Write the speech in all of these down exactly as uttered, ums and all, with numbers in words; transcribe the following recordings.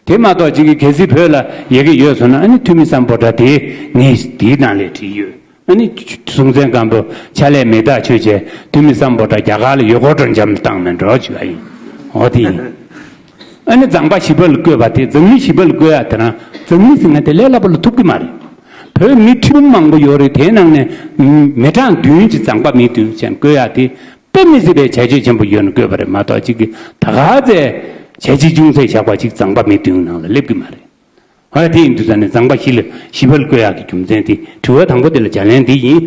དེ་མ་གཏོགས་ཅིག་གལ་སྲིད་བོད་ལ་ཡི་གེ་ཡོད་སོང་ན། ཨ་ནི་ཐུ་མི་སམ་བྷོ་ཊ་དེ་ངས་དེའི་ནང་ལ་བྲིས་ཡོད། ཨ་ནི་སྲོང་བཙན་སྒམ་པོ་ཕྱག་ལས་མེ་སྟག་ཆོས་རྒྱལ་ཐུ་མི་སམ་བྷོ་ཊ་རྒྱ་གར་ལ་ཡུལ་སྐོར་སྤྲོ་འཆམ་བཏང་ནས་འགྲོ་བཅུག་ཡ་ཡིན། འོ་དེ་ཡིན། ཨ་ནི་ཛངས་པ་བཞི་པ་ལ་བཀོད་པ་དེ། འཛམ་གླིང་བཞི་པ་ལ་བཀོད་ཡ་དེ་རང་། འཛམ་གླིང་ཟེར་མཁན་དེ་ལས་སླ་པོ་ལ་ཐུབ་ཀྱི་མ་རེད། བོད་མི་ཁྲི་འབུམ་མང་པོ་ཡོད་རེད། དེའི་ནང་ནས་མི་གྲངས་བདུན་གྱིས་ཛངས་པ་མི་བདུན་ཅན་བཀོད་ཡ་དེ་དཔེ་མི་སྲིད་པའི་བྱས་རྗེས་ཆེན་པོ་ཡོད་ནས་བཀོད་པ་རེད་མ་གཏོགས། ཅིག་གིས་ད་ག་ཚད་བྱས་རྗེས་ཅུང་ཟད་བཞག་པ་ཅིག་ཛངས་པ་མི་བདུན་ནང་ལ་སླེབས་ཀྱི་མ་རེད། ཨ། དེ་ཡིན་དུས་ཙང་ནས་ཛངས་པ་བཞི་ལ་བཞི་པ་ལ་བཀོད་ཡག་གི་རྒྱུ་མཚན་དེ། དྲི་བ་དང་པོ་དེ་ལ་ལྗགས་ལན་འདི་ཡིན།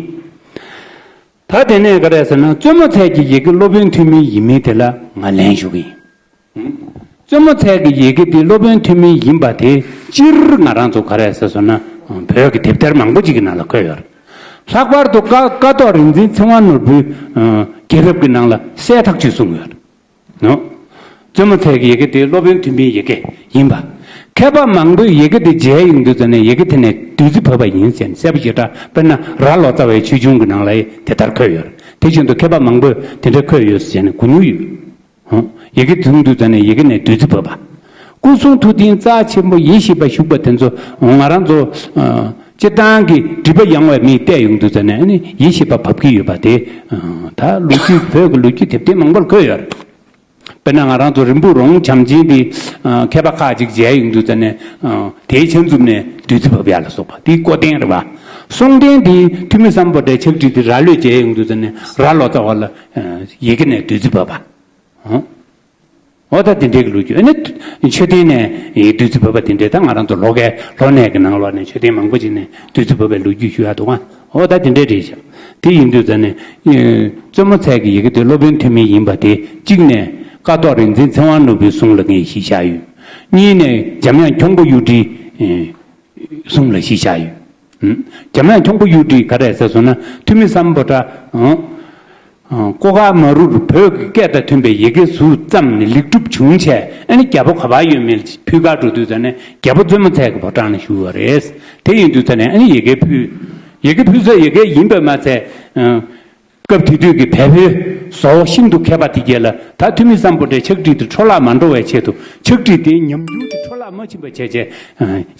ད་དེ་ནས་ག་རེ་ཟེར་ན། རྩོམ་མོ་ཚལ་གྱི་ཡི་གེ་སློབ་དཔོན་ཐོན་མི་ཡིན་མིན་དེ་ལ་ང་ལན་ཞུ་གི་ཡིན། རྩོམ་མོ་ཚལ་གྱི་ཡི་གེ་དེ་སློབ་དཔོན་ཐོན་མི་ཡིན་པ་དེ་སྤྱིར་ང་རང་ཚོ་ག་རེ་ཟེར་སོང་ན། བོད་ཀྱི་དེབ་ཐེར་མང་པོ་ཅིག་གི་ནང་ལ་འཁོད་ཡོད་རེད། ལྷག་པར་དུ་ཀ་ཀ་ཐོག་རིག་འཛིན་ཚེ་དབང་ནོར་བུའི་རྒྱལ་རབས་ཀྱི་ནང་ལ་གསལ་ཐག་ཆོད་གསུངས་ཡོད་རེད། ནོ། རྩོམ་མོ་ཚལ་གྱི་ཡི་གེ་དེ་སློབ་དཔོན་ཐོན་མིའི་ཡི་གེ་ཡིན་པ། མཁས་པ་མང་པོས་ཡི་གེ་དེ་མཇལ་ཡོང་དུས་ཙམ་ནས། ཡི་གེ་དེ་ནས་བདུད་རྩི་བབས་པ་ཡིན་ཟེར་ནས་གསལ་པོ་ཞེ་དྲག་དཔེར་ན་ར་ལོ་ཙཱ་བའི་ཆོས་འབྱུང་གི་ནང་ལ་དེ་ལྟར་འཁོད་ཡོད་རེད། དེ་བཞིན་དུ་མཁས་པ་མང་པོས་དེ་འདྲ་འཁོད་ཡོད་ཟེར་ནས་གོ་མྱོང་ཡོད། ཡི་གེ་བཟུང་དུས་ཙམ་ནས་ཡི་གེ་ནས་བདུད་རྩི་བབས་པ། སྐུ་གསུང་ཐུགས་རྟེན་རྩ་ཆེན་པོ་ཡེ་ཤེས་པ་བཞུགས་པ་དེ་ཚོ་ང་རང་ཚོ་སྤྱིར་བཏང་གི་སྒྲིབ་པ་ཡང་བའི་མིས་བལྟས་ཡོང་དུས་ཙམ་ནས། ཨ་ནི་ཡེ་ཤེས་པ་བབས་ཀྱི་ཡོད་པ་དེ་ད་ལོ་རྒྱུས། བོད་ཀྱི་ལོ་རྒྱུས་དེབ་ཐེར་མང་པོར་འཁོད་ཡོད་རེད། དཔེར་ན་ང་རང་ཚོ་རིན་སྤུངས་རོང་བྱམས་ཆེན་གྱི་མཁས་པ་ཁག་ཅིག་མཇལ་ཡོང་དུས་ཙམ་ནས། དེའི་ཆ་མཚུངས་ནས་བདུད་རྩི་བབས་ཡག་ལ་སོགས་པ་དེའི་སྐོར་བསྟན་རེད་པ། གསུང་རྟེན་དེ་ཐུ་མི་སམ་བྷོ་ཊའི་ཕྱག་བྲིས་དེ་ར་ལོས་མཇལ་ཡོང་དུས་ཙམ་ནས་ར་ལོ་ཙཱ་བ་ལ་ཡི་གེ་ནས་བདུད་རྩི་བབས་པ། འོ་ད་དེ་འདྲའི་གི་ལོ་རྒྱུས། ཨ་ནི་མཆོད་རྟེན་ནས་བདུད་རྩི་བབས་པ་དེ་འདྲའི། ད་ང་རང་ཚོ་ལྷོ་ཁའི་ལྷོ་གནས་ཀྱི་ནང་ལོགས་ནས་མཆོད་རྟེན་མང་པོ་ཅིག་ནས་བདུད་རྩི་བབས་པའི་ལོ་རྒྱུས་ཞུ་ཡག་འདུག་ག་འོ་ད་དེ་འདྲའི་རེད་ཤག་དེ་ཡིན་དུས་ཙམ་ནས། རྩོམ་མོ་ཚལ་གྱི་ཡི་གེ་དེ་སློབ་དཔོན་ཐོན་མི་ཡིན་པ་དེ། གཅིག་ནས་ཀཿཐོག་རིག་འཛིན་ཚེ་དབང་ནོར་བུའི་གསུང་ལ་ངས་གཞི་བཞག་ཡོད། གཉིས་ནས་འཇམ་དབྱངས་ཁྱུང་པོ་གཡུ་ཁྲིའི་གསུང་ལ་གཞི་བཞག་ཡོད། འཇམ་དབྱངས་ཁྱུང་པོ་གཡུ་ཁྲི་ག་རེ་ཟེར་སོང་ན། ཐུ་མི་སམ་བྷོ་ཊ་ཀོ་ཀ་མ་རུར་བོད་ཀྱི་སྐད་དང་མཐུན་པའི་ཡི་གེ་ཟུར་བརྩམས་ནས་ལེགས་གྲུབ་བྱུང་བྱས། ཨ་ནི་རྒྱལ་པོ་ག་པར་ཡོད་མེད་ཕུལ་གར་འགྲོ་དུས་ཙམ་ནས་རྒྱལ་པོ་རྩོམ་མོ་ཚལ་གྱི་ཕོ་བྲང་ནས་བཞུགས་པ་རེད། དེ་ཡིན་དུས་ཙམ་ནས་ཨ་ནི་ཡི་གེ་ཕུལ། ཡི་གེ་ཕུལ་ས་ཡི་གེ་ཡིན་པས་མ་ཚད། སྐབས་དེ་དུས་ཀྱི་བལ་པོའི་བཟོ་བོ་ཤིན་ཏུ་མཁས་པ་དེ་གྱད་ལ་ད་ཐུ་མི་སམ་བྷོ་ཊའི་ཕྱག་བྲིས་དེ་འཕྲོ་བརླག་མ་འགྲོ་བའི་ཆེད་དུ། ཕྱག་བྲིས་དེའི་ཉམས་འགྱུར་དེ་འཕྲོ་བརླག་མ་ཕྱིན་པ་བྱས་བྱས།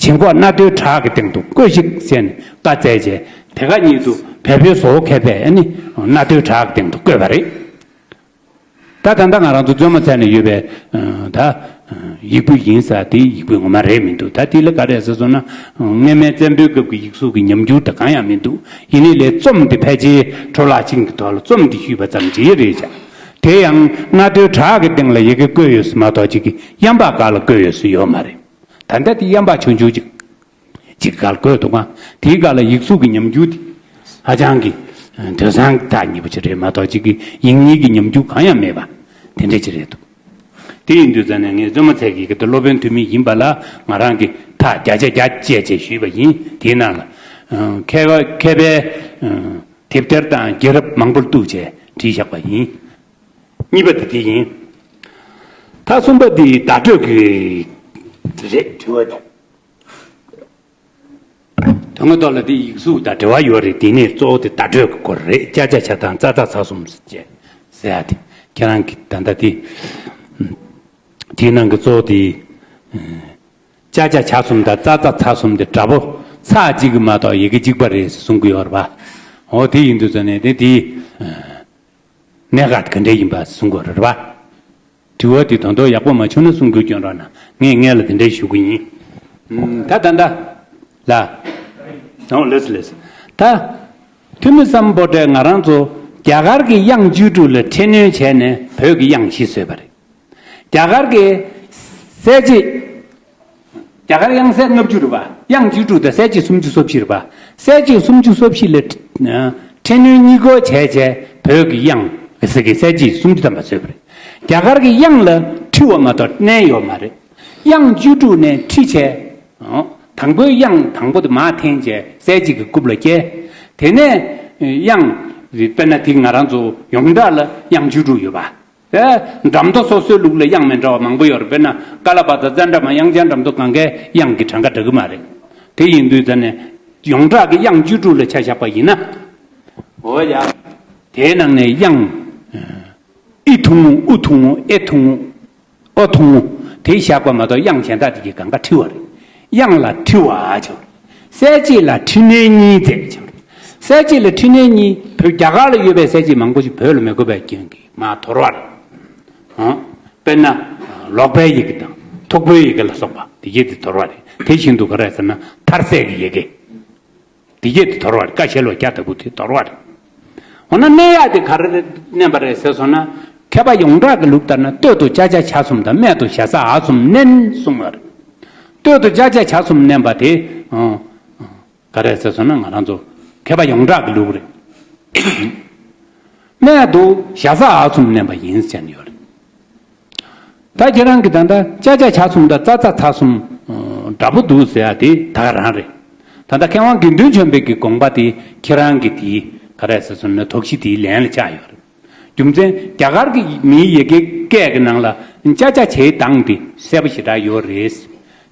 ཞེན་ཁོག་མནའ་མཐའི་བྲག་གི་སྟེང་དུ་བརྐོས་ཤིག་ཟེར་ནས་བཀའ་སྩལ་བྱས། དེ་ག་ཉིད་དུ་བལ་པོའི་བཟོ་བོ་མཁས་པས་ཨ་ནི་མནའ་མཐའི་བྲག་གི་སྟེང་དུ་བརྐོས་པ་རེད། ད་ད་ལྟ་ང་རང་ཚོ་རྩོམ་མོ་ཚལ་ནས་ཡོད་པའི་ད་ཡིག་སྤུས་ཡིན་ས་དེ་ཡིག་སྤུས་ངོ་མ་རེད་མི་འདུག་ད་དེ་ལ་ག་རེ་ཟེར་སོང་ན། སྔོན་མའི་བཙན་པོའི་སྐབས་ཀྱི་ཡིག་གཟུགས་ཀྱི་ཉམས་འགྱུར་དེ་གང་ཡང་མི་འདུག་ཡིན་ནའི་ལས་རྩོམ་དེ་ཕལ་ཆེར་འཕྲོ་བརླག་ཅན་གྱི་ཐོག་ལ་རྩོམ་དེ་ཞུས་པ་ཙམ་ཅིག་རེད་ཤག་དེ་ཡང་མནའ་མཐའི་བྲག་གི་སྟེང་ལ་ཡི་གེ་བརྐོས་ཡོད་ས་མ་གཏོགས། ཅིག་གི་གཡམ་པ་སྒང་ལ་བརྐོས་ཡོད་ས་ཡོད་མ་རེད། ད་ལྟ་དེ་གཡམ་པ་ཆུང་ཆུང་ཅིག་ཅིག་སྒང་ལ་བརྐོས་འདུག་ག་དེའི་སྒང་ལ་ཡིག་གཟུགས་ཀྱི་ཉམས་འགྱུར་དེ་ཧ་ཅང་གི་དོས་བཟང་ཐག་ཉེ་པོ་ཅིག་རེད་མ་གཏོགས། ཅིག་གི་ཡིག་རྙིང་གི་ཉམས་འགྱུར་གང་ཡང་མེད་པ་དེ་འདྲ་ཅིག་རེད་འདུག་དེ་ཡིན་དུས་ཙམ་ནས་ངས་རྩོམ་མོ་ཚལ་གྱི་ཡི་གེ་དེ་སློབ་དཔོན་ཐོན་མི་ཡིན་པ་ལ་ང་རང་གིས་ཐག་བརྒྱ་ཆ་བརྒྱ་བཅད་བྱས་ཞུས་པ་ཡིན། དེའི་ནང་ལ་མཁས་པ་མཁས་པའི་དེབ་ཐེར་དང་རྒྱལ་རབས་མང་པོར་གཏུགས་བྱས་བྲིས་བཞག་པ་ཡིན། གཉིས་པ་དེ་དེ་ཡིན། ད་གསུམ་པ་དེ་བརྡ་སྤྲོད་ཀྱི་རེད། དྲི་བ་དེ། དོན་ངོ་ཐོག་ལ་དེ་ཡིག་གཟུགས་དང་འབྲེལ་བ་ཡོད་རེད། དེ་ནས་གཙོ་བོ་དེ་བརྡ་སྤྲོད་ཀྱི་སྐོར་རེད། ཅ་ཆ་ཆ་དང་ཙ་ཚ་ཚ་གསུམ་ཟེར་ཡ་དེ། ཁྱེད་རང་གིས་ད་ལྟ་དེ་དེའི་ནང་གི་གཙོ་བོ་དེ། ཅ་ཆ་ཆ་གསུམ་དང་ཙ་ཚ་ཚ་གསུམ་དེ་འདྲ་པོ་ཚེག་གཅིག་གི་མ་གཏོགས་ཡི་གེ་གཅིག་པ་རེད་གསུང་གི་ཡོད་རེད་པ། འོ་དེ་ཡིན་དུས་ཙམ་ནས་དེ་དེ་གནད་འགག་ག་འདྲ་ཡིན་པ་གསུང་དགོས་རེད་པ། དྲི་བ་དེ་དོན་དག་ཡག་པོ་མ་བྱུང་ན་གསུང་རྒྱུ་སྐྱོན་རོགས་གནང་། ངས་སྔོན་ལ་དེ་འདྲ་ཞུ་གི་ཡིན། ད་ད་ད་ལ། ཨོ་ལགས་སོ་ལགས་སོ། ད་ཐུ་མི་སམ་བྷོ་ཊས་ང་རང་ཚོ་རྒྱ་གར་གྱི་དབྱངས་བཅུ་དྲུག་ལ་འཕྲི་སྣོན་བྱས་ནས་བོད་ཀྱི་དབྱངས་བཞི་བཟོས་པ་རེད། རྒྱ་གར་གྱི་གསལ་བྱེད། རྒྱ་གར་དབྱངས་གསལ་ལྔ་བཅུ་རེད་པ། དབྱངས་བཅུ་དྲུག་དང་གསལ་བྱེད་སུམ་ཅུ་སོ་བཞི་རེད་པ། གསལ་བྱེད་སུམ་ཅུ་སོ་བཞི་ལ་འཕྲི་སྣོན་གཉིས་སྐོར་བྱས་བྱས་བོད་ཀྱི་དབྱངས་ཟེར་གྱི་གསལ་བྱེད་སུམ་ཅུ་ཐམ་པ་བཟོས་པ་རེད། རྒྱ་གར་གྱི་དབྱངས་ལ་འཕྲི་བ་མ་གཏོགས་བསྣན་ཡོད་མ་རེད། དབྱངས་བཅུ་དྲུག་ནས་འཕྲི་བྱས། དང་པོའི་དབྱངས་དང་པོ་དེ་མར་འཐེན་བྱས་གསལ་བྱེད་ཀྱི་རྐུབ་ལ་བསྐྱལ། དེ་ནས་དབྱངས། དཔེར་ན་དེ་ང་རང་ཚོ་ཡོངས་གྲགས་ལ་དབྱངས་བཅུ་དྲུག་ཡོད་པ། དེ་འགྲམ་མདོ་སོ་སོའི་ལུགས་ལ་དབྱངས་མི་འདྲ་བ་མང་པོ་ཡོད་རེད། དཔེར་ན་ཀ་ལ་པ་དང་ཙན་དྲ་མ་དབྱངས་འཆང་འགྲམ་མདོ་གང་གའི་དབྱངས་ཀྱི་གྲངས་ཀ་འདྲ་གི་མ་རེད། དེ་ཡིན་དུས་ཙ་ནས་ཡོངས་གྲགས་ཀྱི་དབྱངས་བཅུ་དྲུག་ལ་ཆ་བཞག་པ་ཡིན་ན། འོ་ཡ། དེའི་ནང་ནས་དབྱངས། ཨི་ཐུང་ངུ་ཨུ་ཐུང་ངུ་ཨེ་ཐུང་ངུ་ཨོ་ཐུང་ངུ། དེ་བཞག་པ་མ་གཏོགས་དབྱངས་གཞན་དག་དེ་གའི་གང་ག་འཁྲི་བ་རེད། དབྱངས་ལ་འཁྲི་བ་བྱ། གསལ་བྱེད་ལ་འཕྲི་སྣོན་གཉིས་མཛད་བྱ། གསལ་བྱེད་ལ་འཕྲི་སྣོན་གཉིས། བོད་རྒྱ་གར་ལ་ཡོད་པའི་གསལ་བྱེད་མང་པོ་ཞིག་བོད་ལ་མི་དགོས་པའི་རྐྱེན་གྱིས་མར་དོར་བ་རེད། ཨང་། དཔེར་ན། ལོག་པའི་ཡི་གེ་དང་ཐུག་པའི་ཡི་གེ་ལ་སོགས་པ་དེ་གྱད་དེ་དོར་བ་རེད། དེ་བཞིན་དུ་ག་རེ་ཟེར་ན་མཐར་གསལ་གྱི་ཡི་གེ། དེ་གྱད་དེ་དོར་བ་རེད། ཀ་ཞལ་ལོ་རྒྱ་ལྟ་བུ་དེ་དོར་བ་རེད། འོ་ན་གནས་ཡག་དེ་ག་རེ་བསྣན་པ་རེད་ཟེར་སོང་ན། མཁས་པ་ཡོངས་གྲགས་ཀྱི་ལུགས་ལྟར་ན་སྟོད་དུ་ཅ་ཆ་ཇ་གསུམ་དང་སྨད་དུ་ཞ་ས་འ་གསུམ་མནན་གསུངས་པ་རེད། སྟོད་དུ་ཅ་ཆ་ཇ་གསུམ་མནན་པ་དེ། ཨང་། ག་རེ་ཟེར་སོང་ན་ང་རང་ཚོ་མཁས་པ་ཡོངས་གྲགས་ཀྱི་ལུགས་རེད། སྨད་དུ་ཞ་ས་འ་གསུམ་མནན་པ་ཡིན་ཟེར་ནས་ཡོད་རེད། ད་ཁྱེད་རང་གིས་ད་ལྟ་ཅ་ཆ་ཇ་གསུམ་དང་ཙ་ཚ་ཚ་གསུམ་འདྲ་པོ་འདུག་ཟེར་ཡ་དེ་ད་ག་རང་རེད། ད་ལྟ་མཁས་དབང་དགེ་འདུན་ཆོས་འཕེལ་གྱི་དགོངས་པ་དེ་ཁྱེད་རང་གི་དེའི་ག་རེ་ཟེར་སོང་ན་དོགས་གཞི་དེའི་ལན་ལ་ཆགས་ཡོད་རེད། རྒྱུ་མཚན་རྒྱ་གར་གྱི་མིའི་ཡི་གེ་སྐད་ཀྱི་ནང་ལ་ཅ་ཆ་ཇའི་གདངས་དེ་གསལ་པོ་ཞེ་དྲག་ཡོད་རེད།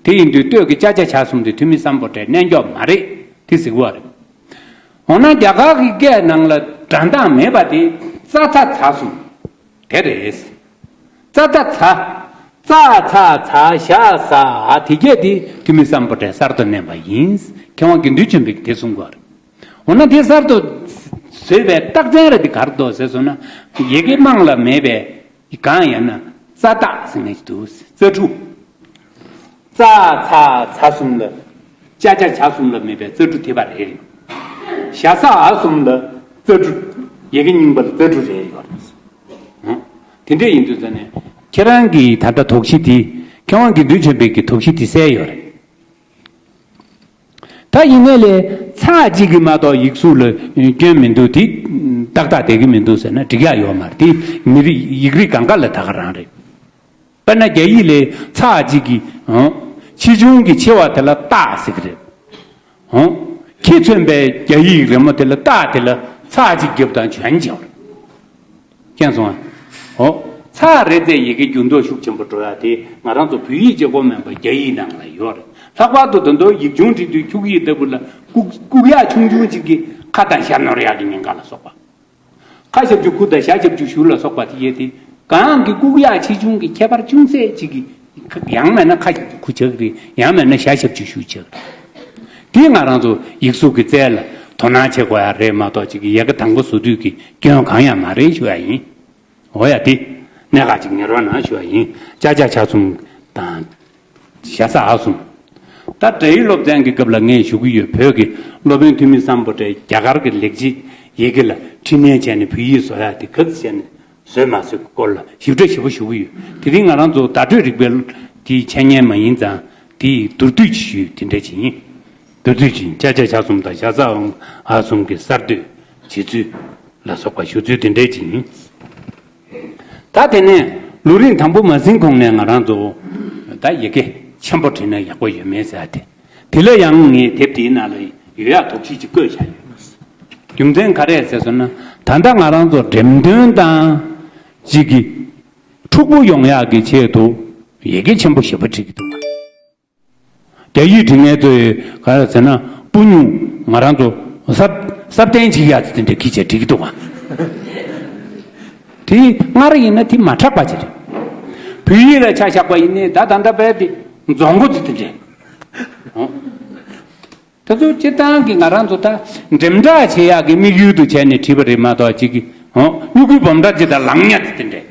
དེ་ཡིན་དུས་སྟོད་ཀྱི་ཅ་ཆ་ཇ་གསུམ་དེ་ཐུ་མི་སམ་བྷོ་ཊས་མནན་འཇོག་མ་རེད་དེ་ཟེར་གྱི་ཡོད་རེད། འོ་ན་རྒྱ་གར་གྱི་སྐད་ནང་ལ་སྒྲ་གདངས་མེད་པ་དེ་ཙ་ཚ་ཚ་གསུམ་དེ་རེད། ཙ་ཚ་ཚ། ཙ་ཚ་ཚ་ཞ་ས་འ་དེ་གྱད་དེ་ཐུ་མི་སམ་བྷོ་ཊས་གསར་དུ་མནན་པ་ཡིན། མཁས་དབང་དགེ་འདུན་ཆོས་འཕེལ་གྱིས་དེ་གསུངས་པ་རེད། འོ་ན་དེ་གསར་དུ་བཟོས་པའི་རྟགས་མཚན་རེད་དེ་ག་རེ་འདུག་ཟེར་སོང་ན། ཡི་གེ་དམངས་ལ་མེད་པའི་གང་ཡང་ན་ཙ་རྟགས་ཟེར་མཁན་ཞིག་འདུག་ཙ་འབྲུ། ཙ་ཚ་ཚ་གསུམ་ལ། ཅ་ཆ་ཇ་གསུམ་ལ་མེད་པའི་ཙ་འབྲུ་དེ་པ་རེད། ཞ་ས་འ་གསུམ་ལ་ཙ་འབྲུ། ཡི་གེ་རྙིང་པ་ལ་ཙ་འབྲུ་རེད་ཡོད་རེད། ཨང་། དེ་འདྲ་ཡིན་དུས་ཙ་ནས་ཁྱེད་རང་གིས་ད་ལྟ་དོགས་གཞི་དེ་མཁས་དབང་དགེ་འདུན་ཆོས་འཕེལ་གྱི་དོགས་གཞི་དེ་གསལ་ཡོད་རེད། ད་ཡིན་ནའི་ལས་ཚེག་གཅིག་གིས་མ་གཏོགས་ཡིག་གཟུགས་ལ་སྐྱོན་མི་འདུག་དེ་ཏག་ཏག་བསྡད་ཀྱི་མི་འདུག་ཟེར་ན་འགྲིག་ཡག་ཡོད་མ་རེད། དེ་མི་རིགས་ཡིག་རིགས་གང་ག་ལ་ད་ག་རང་རེད། དཔེར་ན་རྒྱ་ཡིག་ལས་ཚེག་གཅིག་གིས། ཨང་། ཆེ་ཆུང་གི་ཆེ་བ་དེ་ལ་རྟགས་ཟེར་གྱི་རེད། ཨང་། ཁྱི་མཚོན་པའི་རྒྱ་ཡིག་རི་མོ་དེ་ལ་རྟགས་དེ་ལ་ཚེག་གཅིག་བརྒྱབ་དང་བྱོན་བྱས། མཁྱེན་སོང་ཨ། འོ། ཚེག་རེ་རྩེ་ཡི་གེ་འགྱུར་ལྡོག་ཤུགས་ཆེན་པོ་འགྲོ་ཡ་དེ་ང་རང་ཚོ་བོད་ཡིག་གཅིག་པོ་མིན་པ་རྒྱ་ཡིག་ནང་ལ་ཡོད་རེད། ལྷག་པར་དུ་ད་དུང་ཡིག་ཆུང་འབྲི་དུས་འཁྱུག་ཡིག་ལྟ་བུ་ལ་ལྐུགས་ལྐུགས་ཡག་ཆུང་ཆུང་གཅིག་གི་ཁ་དང་ཞྭ་ནོར་ཡག་གི་ཉེན་ཁ་ལ་སོགས་པ། ཁ་ཞབས་ཀྱུ་ཁུ་དང་ཞྭ་ཞབས་ཀྱུ་གཞུ་ལ་སོགས་པ་དེ་ཡོད་དེ། གང་གི་ལྐུགས་ཡག་ཆེ་ཆུང་གི་ཁྱད་པར་ཅུང་ཟད་ཅིག་གི། ཡང་མེད་ན་ཁ་ཞབས་ཀྱུ་ཁུ་ཆགས་ཀྱི་རེད། ཡང་མེད་ན་ཞྭ་ཞབས་ཀྱུ་གཞུ་ཆགས་ཀྱི་རེད། དེ་ང་རང་ཚོ་ཡིག་གཟུགས་ཀྱི་རྩལ་ལ་དོ་སྣང་བྱེད་དགོས་ཡ་རེད་མ་གཏོགས་ཅིག་གི་ཡལ་ག་དང་པོ་བཟོ་དུས་ཀྱི་སྐྱོན་གང་ཡང་མ་རེད་ཞུ་ཡ་ཡིན། འོ་ཡ་དེ། གནད་འགག་ཅིག་ཉེ་རོགས་གནང་ཞུ་བ་ཡིན། ཅ་ཆ་ཇ་གསུམ་དང་། ཞ་ས་འ་གསུམ། ད་འབྲེལ་ཡོད་སློབ་ཚན་གྱི་སྐབས་ལ་ངས་ཞུ་གི་ཡོད། བོད་ཀྱི་སློབ་དཔོན་ཐུ་མི་སམ་བྷོ་ཊས་རྒྱ་གར་གྱི་ལེགས་བྱས་ཡི་གེ་ལ་འཕྲི་སྣོན་བྱས་ནས་བོད་ཡིག་བཟོ་ཡ་དེ་ག་ཚོད་བྱས་ནས་བཟོས་མ་བཟོས་ཀྱི་སྐོར་ལ་ཞིབ་ཕྲ་ཞེ་པོ་ཞུ་གི་ཡོད། དེ་རིང་ང་རང་ཚོ་བརྡ་སྤྲོད་རིག་པའི་དེའི་འཆད་ཉན་མ་ཡིན་ཙང་དེའི་མདོར་བསྡུས་ཅིག་ཞུས་དེ་འདྲ་ཅིག་ཡིན། མདོར་བསྡུས་ཅིག་ཡིན། ཅ་ཆ་ཇ་གསུམ་དང་ཞ་ས་འ་གསུམ་གྱི་གསར་གཏོད་བྱེད་ཚུལ་ལ་སོགས་པ་ཞུ་ཚུལ་དེ་འདྲ་ཅིག་ཡིན། ད་དེ་ནས་ལོ་རིམ་དང་པོ་མ་ཟིན་གོང་ནས་ང་རང་ཚོ་ད་ཡི་གེ་ཆེན་པོ་བྲིས་ན་ཡག་པོ་ཡོད་མེད་ཟེར་ཏེ། དེ་ལ་ཡང་ངས་དེབ་དེའི་ནང་ལ་ཡོད་ཡག་དོགས་གཞི་ཅིག་བཀོད་བཞག་ཡོད། རྒྱུ་མཚན་ག་རེ་ཟེར་སོང་ན། ད་ལྟ་ང་རང་ཚོ་འགྲེམས་སྟོན་དང་ཅིག་གི་འཁྲུག་པོ་ཡོང་ཡག་གི་ཆེད་དུ་ཡི་གེ་ཆེན་པོ་ཞེ་པོ་བྲིས་ཀྱི་འདུག་རྒྱ་ཡིག་འབྲི་མཁན་ཚོས་ག་རེ་ཟེར་ན་སྤུ་སྨྱུག་ང་རང་ཚོ་སབ་སབ་བརྟན་བྱེད་ཡག་ཚོ་དེ་འདྲ་གི་བྱས་འབྲི་གི་འདུག་ག་དེ་སྔར་ཡིན་ན་དེ་མ་གྲགས་པ་ཅིག་རེད། བོད་ཡིག་ལ་ཆ་བཞག་པ་ཡིན་ནའི་ད་ད་ལྟ་བས་དེ་རྫོང་མགོ་ཚོ་དེ་འདྲ། འོ། དེ་ཚོ་སྤྱིར་བཏང་གི་ང་རང་ཚོ་ད་འགྲེམས་འདྲ་བྱེད་ཡག་གི་དམིགས་ཡུལ་དུ་བྱས་ནས་བྲིས་པ་རེད་མ་གཏོགས་ཅིག་གི། འོ། སྨྱུ་གུའི་སྦོམ་ཕྲ་ཅིག་དང་ལངས་ཉ་དེ་དེ་འདྲ།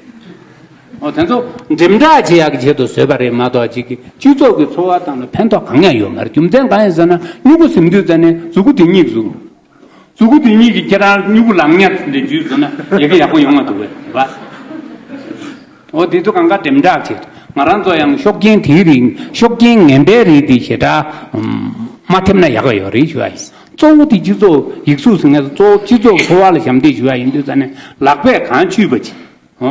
འོ། དེ་ཚོ་འགྲེམས་འདྲ་བྱེད་ཡག་གི་ཆེད་དུ་བཟོས་པ་རེད་མ་གཏོགས་ཅིག་གི་སྤྱི་ཚོགས་ཀྱི་འཚོ་བ་སྟེང་ལ་ཕན་ཐོགས་གང་ཡང་ཡོད་མ་རེད། རྒྱུ་མཚན་གང་ཡིན་ཟེར་ན་སྨྱུ་གུ་ཟིན་དུས་ཙ་ནས་མཛུ་གུ་དེ་གཉིས་ཀྱི་གཟུགས། མཛུ་གུ་དེ་གཉིས་ཀྱིས་ཁྱེད་རང་སྨྱུ་གུ་ལངས་ཉ་དེ་འདྲ་འཇུས་ཟེར་ན་ཡི་གེ་ཡག་པོ་ཡོང་མ་ཐུབ་པས་རེད་པ། འོ། དེ་ཚོ་གང་ག་འགྲེམས་འདྲ་བྱེད། ང་རང་ཚོ་ཡང་ཤོག་རྐྱེན་དེའི་རིགས། ཤོག་རྐྱེན་ངན་པའི་རིགས་དེ་ཞེ་དྲག་མ་ཐེབས་ན་ཡག་ག་ཡོད་རེད་ཞུ་ཡ་ཡིན། གཙོ་བོ་དེ་སྤྱི་ཚོགས་ཡིག་གཟུགས་ཟེར་མཁན་གཙོ་བོ་སྤྱི་ཚོགས་འཚོ་བ་ལ་ཞབས་འདེགས་ཞུ་ཡ་ཡིན་དུས་ཙ་ནས་ལག་པས་གང་ཆུད་པ་ཅིག་འོ།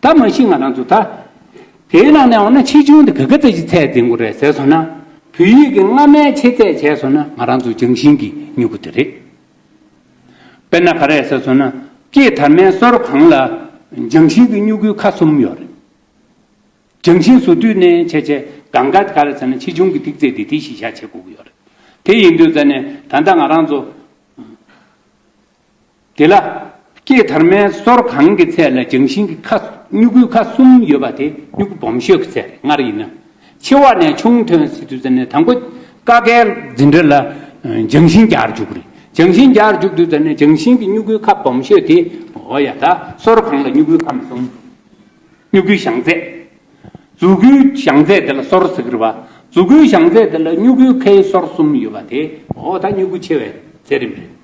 ད་མ་གཞི་ང་རང་ཚོ་ད་དེའི་ནང་ནས་འོ་ན་ཆེ་ཆུང་དེ་ག་ག་ཚད་ཅིག་ཚད་འཛིན་དགོས་རེད་ཟེར་སོང་ན། བོད་ཡིག་གི་སྔ་མའི་ཆེ་ཚད་བྱས་སོང་ན་ང་རང་ཚོ་ལྗང་ཤིང་གི་སྨྱུ་གུ་དེ་རེད། དཔེར་ན་ག་རེ་ཟེར་སོང་ན། སྐྱེས་དར་མའི་སོར་གང་ལ་ལྗང་ཤིང་གི་སྨྱུ་གུའི་ཁ་གསུམ་ཡོད་རེད། ལྗང་ཤིང་བཟོ་དུས་ནས་བྱས་བྱས་གང་ག་ག་རེ་ཟེར་ན་ཆེ་ཆུང་གི་ཐིག་ཚད་དེ་དེ་གཞི་བཞག་བྱེད་དགོས་ཀྱི་ཡོད་རེད། དེ་ཡིན་དུས་ཙ་ནས་ད་ལྟ་ང་རང་ཚོ་དེ་ལ་སྐྱེས་དར་མའི་སོར་གང་གི་ཚད་ལ་ལྗང་ཤིང་གི་ཁ་ སྨྱུ་གུའི་ཁ་གསུམ་ཡོད་པ་དེ་སྨྱུ་གུ་སྦོམ་ཤོས་ཀྱི་རྩལ་རེད། སྔར་ཡིན་ན། ཆེ་བ་ནས་ཆུང་ཐོན་ཟེར་དུས་ཙམ་ནས་དང་པོ་ཀ་ཁའི་འཛིན་གྲྭ་ལ་ལྗང་ཤིང་རྒྱག་འཇུག་གི་རེད། ལྗང་ཤིང་རྒྱག་འཇུག་དུས་ཙམ་ནས་ལྗང་ཤིང་གི་སྨྱུ་གུའི་ཁ་སྦོམ་ཤོས་དེ། འོ་ཡ། ད་སོར་གང་ལ་སྨྱུ་གུའི་ཁ་མ་གསུམ། སྨྱུ་གུའི་བཞེངས་ཚད། མཛུ་གུའི་བཞེངས་ཚད་དེ་ལ་སོར་ཟེར་གི་རེད་པ། མཛུ་གུའི་བཞེངས་ཚད་དེ་ལ་སྨྱུ་གུའི་ཁའི་སོར་གསུམ་ཡོད་པ་དེ། འོ་ད་སྨྱུ་གུ་ཆེ་བའི་རྩལ་རིམ་རེད།